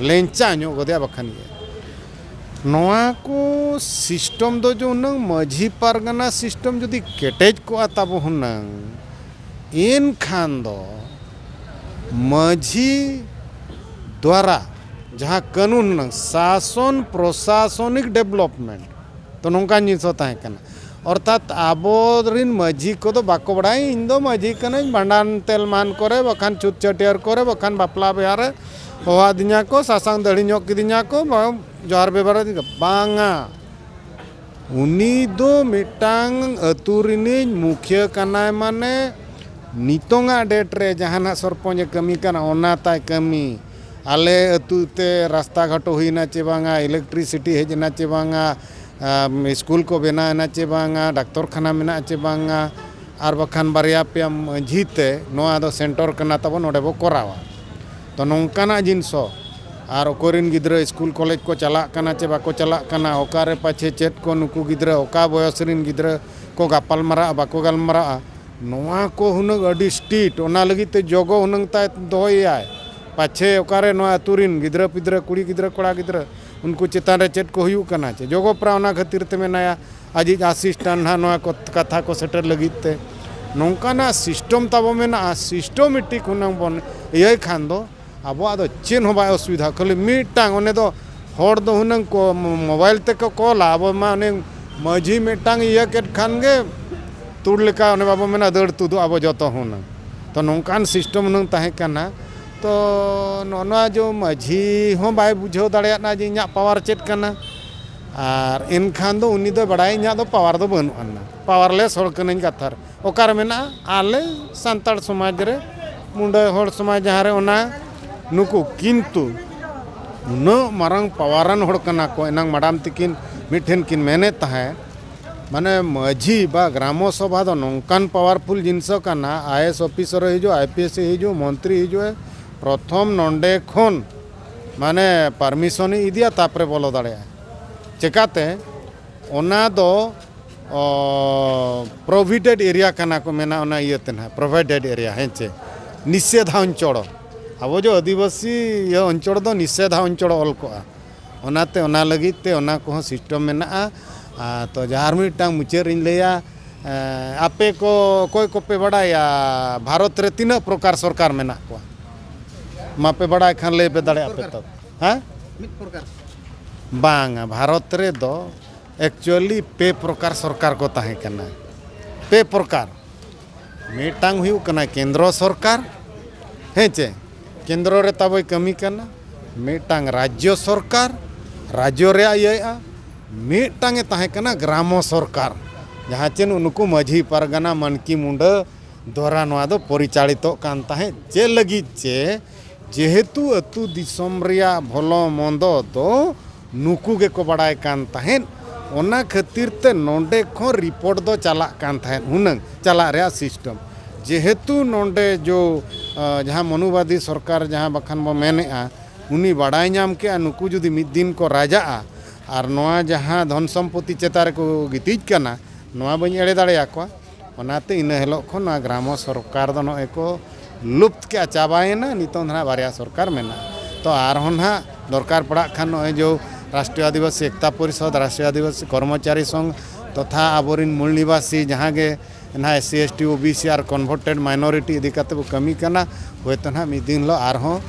ᱞᱮᱧᱪᱟ ᱧᱚᱜ ᱜᱚᱫᱮᱜᱼᱟ, ᱵᱟᱠᱷᱟᱱ ᱤᱭᱟᱹ᱾ ᱱᱚᱣᱟ ᱠᱚ ᱥᱤᱥᱴᱚᱢ ᱫᱚ ᱡᱮ ᱦᱩᱱᱟᱹᱝ ᱢᱟᱹᱡᱷᱤ ᱯᱟᱨᱜᱟᱱᱟ ᱥᱤᱥᱴᱚᱢ ᱡᱩᱫᱤ ᱠᱮᱴᱮᱡ ᱠᱚᱜᱼᱟ ᱛᱟᱵᱚ ᱦᱩᱱᱟᱹᱝ, ᱮᱱᱠᱷᱟᱱ ᱫᱚ ᱢᱟᱹᱡᱷᱤ ᱫᱣᱟᱨᱟ ᱡᱟᱦᱟᱸ ᱠᱟᱹᱱᱩᱱ ᱦᱩᱱᱟᱹᱝ, ᱥᱟᱥᱚᱱ ᱯᱨᱚᱥᱟᱥᱚᱱᱤᱠ ᱰᱮᱵᱷᱞᱚᱯᱢᱮᱱᱴ, ᱛᱚ ᱱᱚᱝᱠᱟᱱ ᱡᱤᱱᱤᱥ ᱦᱚᱸ ᱛᱟᱦᱮᱸ ᱠᱟᱱᱟ᱾ ᱚᱨᱛᱷᱟᱛ ᱟᱵᱚᱨᱤᱱ ᱢᱟᱹᱡᱷᱤ ᱠᱚᱫᱚ ᱵᱟᱠᱚ ᱵᱟᱲᱟᱭᱟ, ᱤᱧ ᱫᱚ ᱢᱟᱹᱡᱷᱤ ᱠᱟᱹᱱᱟᱹᱧ, ᱵᱷᱟᱸᱰᱟᱱ ᱛᱮᱞᱢᱟᱱ ᱠᱚᱨᱮ, ᱵᱟᱠᱷᱟᱱ ᱪᱷᱩᱛ ᱪᱷᱟᱹᱴᱭᱟᱹᱨ ᱠᱚᱨᱮ, ᱵᱟᱠᱷᱟᱱ ᱵᱟᱯᱞᱟ ᱵᱤᱦᱟᱹ ᱨᱮ ᱦᱚᱦᱚ ᱟᱹᱫᱤᱧᱟ ᱠᱚ, ᱥᱟᱥᱟᱝ ᱫᱟᱹᱲᱦᱤ ᱧᱚᱜ ᱠᱤᱫᱤᱧᱟ ᱠᱚ, ᱵᱟ-, ᱡᱚᱦᱟᱨ ᱵᱮᱵᱟᱨ ᱟᱹᱫᱤᱧᱟ ᱠᱚ᱾ ᱵᱟᱝᱟ, ᱩᱱᱤ ᱫᱚ ᱢᱤᱫᱴᱟᱝ ᱟᱹᱛᱩ ᱨᱤᱱᱤᱡ ᱢᱩᱠᱷᱤᱭᱟᱹ ᱠᱟᱱᱟᱭ, ᱢᱟᱱᱮ ᱱᱤᱛᱚᱝᱟᱜ ᱰᱮᱴ ᱨᱮ ᱡᱟᱦᱟᱱᱟᱜ ᱥᱚᱨᱯᱚᱧᱪ ᱮ ᱠᱟᱹᱢᱤ ᱠᱟᱱᱟ, ᱚᱱᱟ ᱛᱟᱭ ᱠᱟᱹᱢᱤ᱾ ᱟᱞᱮ ᱟᱹᱛᱩ ᱛᱮ ᱨᱟᱥᱛᱟ ᱜᱷᱟᱴ ᱦᱩᱭᱱᱟ ᱪᱮ ᱵᱟᱝᱟ, ᱤᱞᱮᱠᱴᱨᱤᱥᱤᱴᱤ ᱦᱮᱡ ᱮᱱᱟ ᱪᱮ ᱵᱟᱝᱟ, ᱟᱢ, ᱥᱠᱩᱞ ᱠᱚ ᱵᱮᱱᱟᱣ ᱮᱱᱟ ᱪᱮ ᱵᱟᱝᱟ, ᱰᱟᱠᱛᱚᱨ ᱠᱷᱟᱱᱟ ᱢᱮᱱᱟᱜᱼᱟ ᱪᱮ ᱵᱟᱝᱟ, ᱟᱨ ᱵᱟᱠᱷᱟᱱ ᱵᱟᱨᱭᱟ ᱯᱮᱭᱟ ᱢᱟᱹᱡᱷᱤ ᱛᱮ ᱱᱚᱣᱟ ᱫᱚ ᱥᱮᱱᱴᱚᱨ ᱠᱟᱱᱟ ᱛᱟᱵᱚ, ᱱᱚᱰᱮ ᱵᱚ ᱠᱚᱨᱟᱣᱟ᱾ ᱛᱚ ᱱᱚᱝᱠᱟᱱᱟᱜ ᱡᱤᱱᱤᱥ ᱦᱚᱸ, ᱟᱨ ᱚᱠᱚᱭ ᱨᱮᱱ ᱜᱤᱫᱽᱨᱟᱹ ᱥᱠᱩᱞ ᱠᱚᱞᱮᱡᱽ ᱠᱚ ᱪᱟᱞᱟᱜ ᱠᱟᱱᱟ ᱪᱮ ᱵᱟᱠᱚ ᱪᱟᱞᱟᱜ ᱠᱟᱱᱟ, ᱚᱠᱟᱨᱮ ᱯᱟᱪᱷᱮ ᱪᱮᱫ ᱠᱚ ᱱᱩᱠᱩ ᱜᱤᱫᱽᱨᱟᱹ, ᱚᱠᱟ ᱵᱚᱭᱚᱥ ᱨᱮᱱ ᱜᱤᱫᱽᱨᱟᱹ ᱠᱚ ᱜᱟᱯᱟᱞ ᱢᱟᱨᱟᱜᱼᱟ, ᱵᱟᱠᱚ ᱜᱟᱞᱢᱟᱨᱟᱜᱼᱟ, ᱱᱚᱣᱟ ᱠᱚ ᱦᱩᱱᱟᱹᱝ ᱟᱹᱰᱤ ᱥᱴᱨᱤᱠᱴ, ᱚᱱᱟ ᱞᱟᱹᱜᱤᱫ ᱛᱮ ᱡᱚᱜᱚ ᱦᱩᱱᱟᱹᱝ ᱛᱟᱭ ᱫᱚᱦᱚᱭᱮᱭᱟᱭ᱾ ᱯᱟᱪᱷᱮ ᱚᱠᱟᱨᱮ ᱱᱚᱣᱟ ᱟᱹᱛᱩ ᱨᱮᱱ ᱜᱤᱫᱽᱨᱟᱹ ᱯᱤᱫᱽᱨᱟᱹ, ᱠᱩᱲᱤ ᱜᱤᱫᱽᱨᱟᱹ ᱠᱚᱲᱟ ᱜᱤᱫᱽᱨᱟᱹ, ᱩᱱᱠᱩ ᱪᱮᱛᱟᱱ ᱨᱮ ᱪᱮᱫ ᱠᱚ ᱦᱩᱭᱩᱜ ᱠᱟᱱᱟ ᱪᱮ, ᱡᱚᱜᱚ ᱯᱨᱟ ᱚᱱᱟ ᱠᱷᱟᱹᱛᱤᱨ ᱛᱮ ᱢᱮᱱᱟᱭᱟ, ᱟᱡᱤᱡ ᱟᱥᱤᱥᱴᱮᱱᱴ ᱱᱟᱦᱟᱜ ᱱᱚᱣᱟ ᱠᱚ ᱠᱟᱛᱷᱟ ᱠᱚ ᱥᱮᱴᱮᱨ ᱞᱟᱹᱜᱤᱫ ᱛᱮ᱾ ᱱᱚᱝᱠᱟᱱᱟᱜ ᱥᱤᱥᱴᱮᱢ ᱛᱟᱵᱚ ᱢᱮᱱᱟᱜᱼᱟ, ᱥᱤᱥᱴᱮᱢᱮᱴᱤᱠ ᱦᱩᱱᱟᱹᱝ ᱵᱚᱱ ᱤᱭᱟᱹᱭ ᱠᱷᱟᱱ ᱫᱚ ᱟᱵᱚᱣᱟᱜ ᱫᱚ ᱪᱮᱫ ᱦᱚᱸ ᱵᱟᱭ ᱚᱥᱩᱵᱤᱫᱷᱟ᱾ ᱠᱷᱟᱹᱞᱤ ᱢᱤᱫᱴᱟᱝ ᱚᱱᱮ ᱫᱚ ᱦᱚᱲ ᱫᱚ ᱦᱩᱱᱟᱹᱝ ᱠᱚ ᱢᱚ-, ᱢᱳᱵᱟᱭᱤᱞ ᱛᱮᱠᱚ ᱠᱚᱞᱟ, ᱟᱵᱚ ᱢᱟ ᱚᱱᱮ ᱢᱟᱹᱡᱷᱤ ᱢᱤᱫᱴᱟᱝ ᱤᱭᱟᱹ ᱠᱮᱫ ᱠᱷᱟᱱ ᱜᱮ ᱛᱩᱲ ᱞᱮᱠᱟ ᱚᱱᱮ ᱵᱟᱵᱚ ᱢᱮᱱᱟ ᱫᱟᱹᱲ ᱛᱩᱫᱩᱜ ᱟᱵᱚ ᱡᱚᱛᱚ ᱦᱩᱱᱟᱹᱝ᱾ ᱛᱚ ᱱᱚᱝᱠᱟᱱ ᱥᱤᱥᱴᱮᱢ ᱦᱩᱱᱟᱹᱝ ᱛᱟᱦᱮᱸ ᱠᱟᱱᱟ᱾ ᱛᱚ ᱱᱚᱜᱼᱚ ᱱᱚᱣᱟ ᱡᱮ ᱢᱟᱹᱡᱷᱤ ᱦᱚᱸ ᱵᱟᱭ ᱵᱩᱡᱷᱟᱹᱣ ᱫᱟᱲᱮᱭᱟᱜ ᱠᱟᱱᱟ ᱡᱮ ᱤᱧᱟᱹᱜ ᱯᱟᱣᱟᱨ ᱪᱮᱫ ᱠᱟᱱᱟ, ᱟᱨ ᱮᱱᱠᱷᱟᱱ ᱫᱚ ᱩᱱᱤ ᱫᱚ ᱵᱟᱲᱟᱭᱟ ᱤᱧᱟᱹᱜ ᱫᱚ ᱯᱟᱣᱟᱨ ᱫᱚ ᱵᱟᱹᱱᱩᱜ ᱟᱱᱟ, ᱯᱟᱣᱟᱨᱞᱮᱥ ᱦᱚᱲ ᱠᱟᱹᱱᱟᱹᱧ ᱠᱟᱛᱷᱟ ᱨᱮ᱾ ᱚᱠᱟᱨᱮ ᱢᱮᱱᱟᱜᱼᱟ? ᱟᱞᱮ ᱥᱟᱱᱛᱟᱲ ᱥᱚᱢᱟᱡᱽ ᱨᱮ, ᱢᱩᱸᱰᱟᱹ ᱦᱚᱲ ᱥᱚᱢᱟᱡᱽ ᱡᱟᱦᱟᱸ ᱨᱮ ᱚᱱᱟ, ᱱᱩᱠᱩ ᱠᱤᱱᱛᱩ ᱩᱱᱟᱹᱜ ᱢᱟᱨᱟᱝ ᱯᱟᱣᱟᱨᱟᱱ ᱦᱚᱲ ᱠᱟᱱᱟ ᱠᱚ᱾ ᱮᱱᱟᱝ ᱢᱟᱰᱟᱢ ᱛᱤᱠᱤᱱ ᱢᱤᱫ ᱴᱷᱮᱱ ᱠᱤᱱ ᱢᱮᱱᱮᱫ ᱛᱟᱦᱮᱸᱫ, ᱢᱟᱱᱮ ᱢᱟᱹᱡᱷᱤ ᱵᱟ ᱜᱨᱟᱢᱚ ᱥᱚᱵᱷᱟ ᱫᱚ ᱱᱚᱝᱠᱟᱱ ᱯᱟᱣᱟᱨᱯᱷᱩᱞ ᱡᱤᱱᱤᱥ ᱠᱟᱱᱟ, ᱟᱭ ᱮᱥ ᱚᱯᱷᱤᱥᱟᱨ ᱮ ᱦᱤᱡᱩᱜᱼᱟ, ᱟᱭ ᱯᱤ ᱮᱥ ᱮ ᱦᱤᱡᱩᱜᱼᱟ, ᱢᱚᱱᱛᱨᱤ ᱦᱤᱡᱩᱜᱼᱟᱭ, ᱯᱨᱚᱛᱷᱚᱢ ᱱᱚᱰᱮ ᱠᱷᱚᱱ ᱢᱟᱱᱮ ᱯᱟᱨᱢᱤᱥᱚᱱ ᱮ ᱤᱫᱤᱭᱟ, ᱛᱟᱯᱚᱨᱮ ᱵᱚᱞᱚ ᱫᱟᱲᱮᱭᱟᱜᱼᱟ᱾ ᱪᱮᱠᱟᱛᱮ? ᱚᱱᱟ ᱫᱚ, ᱚ, ᱯᱨᱳᱦᱤᱵᱤᱴᱮᱰ ᱮᱨᱤᱭᱟ ᱠᱟᱱᱟ ᱠᱚ ᱢᱮᱱᱟ, ᱚᱱᱟ ᱤᱭᱟᱹᱛᱮ ᱱᱟᱦᱟᱜ ᱯᱨᱳᱦᱤᱵᱤᱴᱮᱰ ᱮᱨᱤᱭᱟ, ᱦᱮᱸ ᱪᱮ? ᱱᱤᱥᱮᱫᱷᱟ ᱚᱧᱪᱚᱲ᱾ ᱟᱵᱚ ᱡᱚ ᱟᱹᱫᱤᱵᱟᱹᱥᱤ ᱤᱭᱟᱹ ᱚᱧᱪᱚᱲ ᱫᱚ ᱱᱤᱥᱮᱫᱷᱟ ᱚᱧᱪᱚᱲ ᱚᱞ ᱠᱚᱜᱼᱟ᱾ ᱚᱱᱟᱛᱮ ᱚᱱᱟ ᱞᱟᱹᱜᱤᱫ ᱛᱮ ᱚᱱᱟ ᱠᱚᱦᱚᱸ ᱥᱤᱥᱴᱮᱢ ᱢᱮᱱᱟᱜᱼᱟ᱾ ᱟᱨ ᱛᱚ ᱡᱟᱦᱟᱸ ᱢᱤᱫᱴᱟᱝ ᱢᱩᱪᱟᱹᱫ ᱨᱤᱧ ᱞᱟᱹᱭᱟ, ᱮᱸ, ᱟᱯᱮ ᱠᱚ ᱚᱠᱚᱭ ᱠᱚᱯᱮ ᱵᱟᱰᱟᱭᱟ ᱵᱷᱟᱨᱚᱛ ᱨᱮ ᱛᱤᱱᱟᱹᱜ ᱯᱨᱚᱠᱟᱨ ᱥᱚᱨᱠᱟᱨ ᱢᱮᱱᱟᱜ ᱠᱚᱣᱟ? ᱢᱟᱯᱮ ᱵᱟᱰᱟᱭ ᱠᱷᱟᱱ ᱞᱟᱹᱭ ᱯᱮ ᱫᱟᱲᱮᱭᱟᱜ ᱯᱮ ᱛᱚ᱾ ᱦᱮᱸ? ᱢᱤᱫ ᱯᱨᱚᱠᱟᱨ᱾ ᱵᱟᱝᱟ, ᱵᱷᱟᱨᱚᱛ ᱨᱮᱫᱚ actually ᱯᱮ ᱯᱨᱚᱠᱟᱨ ᱥᱚᱨᱠᱟᱨ ᱠᱚ ᱛᱟᱦᱮᱸ ᱠᱟᱱᱟ᱾ ᱯᱮ ᱯᱨᱚᱠᱟᱨ᱾ ᱢᱤᱫᱴᱟᱝ ᱦᱩᱭᱩᱜ ᱠᱟᱱᱟ ᱠᱮᱱᱫᱨᱚ ᱥᱚᱨᱠᱟᱨ, ᱦᱮᱸ ᱪᱮ? ᱠᱮᱱᱫᱨᱚ ᱨᱮ ᱛᱟᱵᱚᱭ ᱠᱟᱹᱢᱤ ᱠᱟᱱᱟ᱾ ᱢᱤᱫᱴᱟᱝ ᱨᱟᱡᱽᱡᱚ ᱥᱚᱨᱠᱟᱨ, ᱨᱟᱡᱽᱡᱚ ᱨᱮᱭᱟᱜ ᱤᱭᱟᱹᱭᱮᱜᱼᱟ᱾ ᱢᱤᱫᱴᱟᱝ ᱮ ᱛᱟᱦᱮᱸ ᱠᱟᱱᱟ ᱜᱨᱟᱢᱚ ᱥᱚᱨᱠᱟᱨ, ᱡᱟᱦᱟᱸ ᱪᱮ ᱱᱩᱠᱩ ᱢᱟᱹᱡᱷᱤ ᱯᱟᱨᱜᱟᱱᱟ ᱢᱟᱱᱠᱤ ᱢᱩᱸᱰᱟᱹ ᱫᱚᱨᱟ ᱱᱚᱣᱟ ᱫᱚ ᱯᱚᱨᱤᱪᱟᱞᱤᱛᱚᱜ ᱠᱟᱱ ᱛᱟᱦᱮᱸᱫ᱾ ᱪᱮᱫ ᱞᱟᱹᱜᱤᱫ ᱪᱮ? ᱡᱮᱦᱮᱛᱩ ᱟᱹᱛᱩ ᱫᱤᱥᱚᱢ ᱨᱮᱭᱟᱜ ᱵᱷᱚᱞᱚ ᱢᱚᱱᱫᱚ ᱫᱚ ᱱᱩᱠᱩ ᱜᱮᱠᱚ ᱵᱟᱲᱟᱭ ᱠᱟᱱ ᱛᱟᱦᱮᱸᱫ᱾ ᱚᱱᱟ ᱠᱷᱟᱹᱛᱤᱨ ᱛᱮ ᱱᱚᱰᱮ ᱠᱷᱚᱱ ᱨᱤᱯᱳᱨᱴ ᱫᱚ ᱪᱟᱞᱟᱜ ᱠᱟᱱ ᱛᱟᱦᱮᱸᱫ ᱦᱩᱱᱟᱹᱝ, ᱪᱟᱞᱟᱜ ᱨᱮᱭᱟᱜ ᱥᱤᱥᱴᱮᱢ᱾ ᱡᱮᱦᱮᱛᱩ ᱱᱚᱰᱮ ᱡᱚ, ᱟ, ᱡᱟᱦᱟᱸ ᱢᱚᱱᱩᱵᱟᱫᱤ ᱥᱚᱨᱠᱟᱨ ᱡᱟᱦᱟᱸ ᱵᱟᱠᱷᱟᱱ ᱵᱚ ᱢᱮᱱᱮᱫᱼᱟ, ᱩᱱᱤ ᱵᱟᱲᱟᱭ ᱧᱟᱢ ᱠᱮᱜᱼᱟ ᱱᱩᱠᱩ ᱡᱩᱫᱤ ᱢᱤᱫ ᱫᱤᱱ ᱠᱚ ᱨᱟᱡᱟᱜᱼᱟ ᱟᱨ ᱱᱚᱣᱟ ᱡᱟᱦᱟᱸ ᱫᱷᱚᱱ ᱥᱚᱢᱯᱚᱛᱤ ᱪᱮᱛᱟᱱ ᱨᱮᱠᱚ ᱜᱤᱛᱤᱡ ᱠᱟᱱᱟ, ᱱᱚᱣᱟ ᱵᱟᱹᱧ ᱮᱲᱮ ᱫᱟᱲᱮᱭᱟᱠᱚᱣᱟ᱾ ᱚᱱᱟᱛᱮ ᱤᱱᱟᱹ ᱦᱤᱞᱳᱜ ᱠᱷᱚᱱ ᱱᱚᱣᱟ ᱜᱨᱟᱢᱚ ᱥᱚᱨᱠᱟᱨ ᱫᱚ ᱱᱚᱜᱼᱚᱭ ᱠᱚ ᱞᱩᱯᱛ ᱠᱮᱜᱼᱟ, ᱪᱟᱵᱟᱭᱮᱱᱟ᱾ ᱱᱤᱛᱚᱝ ᱫᱚ ᱱᱟᱦᱟᱜ ᱵᱟᱨᱭᱟ ᱥᱚᱨᱠᱟᱨ ᱢᱮᱱᱟᱜᱼᱟ᱾ ᱛᱚ ᱟᱨᱦᱚᱸ ᱱᱟᱦᱟᱜ ᱫᱚᱨᱠᱟᱨ ᱯᱟᱲᱟᱜ ᱠᱷᱟᱱ ᱱᱚᱜᱼᱚᱭ ᱡᱚ ᱨᱟᱥᱴᱨᱤᱭᱚ ᱟᱹᱫᱤᱵᱟᱹᱥᱤ ᱮᱠᱛᱟ ᱯᱚᱨᱤᱥᱚᱫᱽ, ᱨᱟᱥᱴᱨᱤᱭᱚ ᱟᱹᱫᱤᱵᱟᱹᱥᱤ ᱠᱚᱨᱢᱚᱪᱟᱨᱤ ᱥᱚᱝᱜᱷ ᱛᱚᱛᱷᱟ ᱟᱵᱚᱨᱤᱱ ᱢᱩᱞ ᱱᱤᱵᱟᱥᱤ ᱡᱟᱦᱟᱸ ᱜᱮ ᱱᱟᱦᱟᱜ S C, S T, O B C ᱟᱨ ᱠᱚᱱᱵᱷᱟᱨᱴᱮᱰ ᱢᱟᱭᱱᱚᱨᱤᱴᱤ ᱤᱫᱤ ᱠᱟᱛᱮ ᱵᱚ ᱠᱟᱹᱢᱤ ᱠᱟᱱᱟ, ᱦᱳᱭᱛᱳ ᱱᱟᱦᱟᱜ ᱢᱤᱫ ᱫᱤᱱ ᱦᱤᱞᱳᱜ ᱟᱨᱦᱚᱸ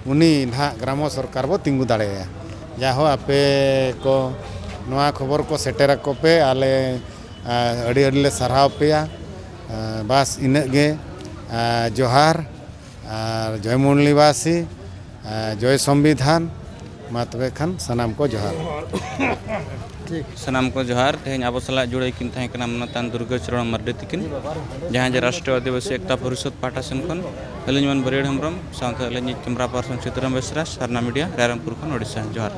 ᱩᱱᱤ ᱱᱟᱦᱟᱜ ᱜᱨᱟᱢᱚ ᱥᱚᱨᱠᱟᱨ ᱵᱚ ᱛᱤᱸᱜᱩ ᱫᱟᱲᱮᱭᱟᱭᱟ᱾ ᱡᱟᱭᱦᱳᱠ, ᱟᱯᱮ ᱠᱚ ᱱᱚᱣᱟ ᱠᱷᱚᱵᱚᱨ ᱠᱚ ᱥᱮᱴᱮᱨ ᱟᱠᱚ ᱯᱮ, ᱟᱞᱮ, ᱟ, ᱟᱹᱰᱤ ᱟᱹᱰᱤ ᱞᱮ ᱥᱟᱨᱦᱟᱣ ᱯᱮᱭᱟ᱾ ᱟ, ᱵᱟᱥ ᱤᱱᱟᱹᱜ ᱜᱮ᱾ ᱟ, ᱡᱚᱦᱟᱨ ᱟᱨ ᱡᱚᱭ ᱢᱩᱞ ᱱᱤᱵᱟᱥᱤ, ᱟ, ᱡᱚᱭ ᱥᱚᱝᱵᱤᱫᱷᱟᱱ᱾ ᱢᱟ ᱛᱚᱵᱮ ᱠᱷᱟᱱ ᱥᱟᱱᱟᱢ ᱠᱚ ᱡᱚᱦᱟᱨ᱾ ᱥᱟᱱᱟᱢ ᱠᱚ ᱡᱚᱦᱟᱨ᱾ ᱛᱮᱦᱮᱧ ᱟᱵᱚ ᱥᱟᱞᱟᱜ ᱡᱩᱲᱟᱹᱣ ᱠᱤᱱ ᱛᱟᱦᱮᱸ ᱠᱟᱱᱟ ᱢᱟᱱᱚᱛᱟᱱ ᱫᱩᱨᱜᱟᱹ ᱪᱚᱨᱚᱬ ᱢᱟᱨᱰᱤ ᱛᱤᱠᱤᱱ, ᱡᱟᱦᱟᱸᱭ ᱡᱮ ᱨᱟᱥᱴᱨᱤᱭᱚ ᱟᱹᱫᱤᱵᱟᱹᱥᱤ ᱮᱠᱛᱟ ᱯᱚᱨᱤᱥᱚᱫᱽ ᱯᱟᱦᱴᱟ ᱥᱮᱱ ᱠᱷᱚᱱ᱾ ᱟᱹᱞᱤᱧ ᱢᱟᱱ ᱵᱟᱹᱨᱭᱟᱹᱲ ᱦᱮᱢᱵᱨᱚᱢ ᱥᱟᱶᱛᱮ ᱟᱹᱞᱤᱧᱤᱡ ᱠᱮᱢᱨᱟ ᱯᱟᱨᱥᱚᱱ ᱥᱤᱛᱟᱹᱨᱟᱢ ᱵᱮᱥᱨᱟ, ᱥᱟᱨᱱᱟ ᱢᱤᱰᱤᱭᱟ, ᱨᱟᱭᱨᱚᱝᱯᱩᱨ ᱠᱷᱚᱱ, ᱳᱰᱤᱥᱟ᱾ ᱡᱚᱦᱟᱨ᱾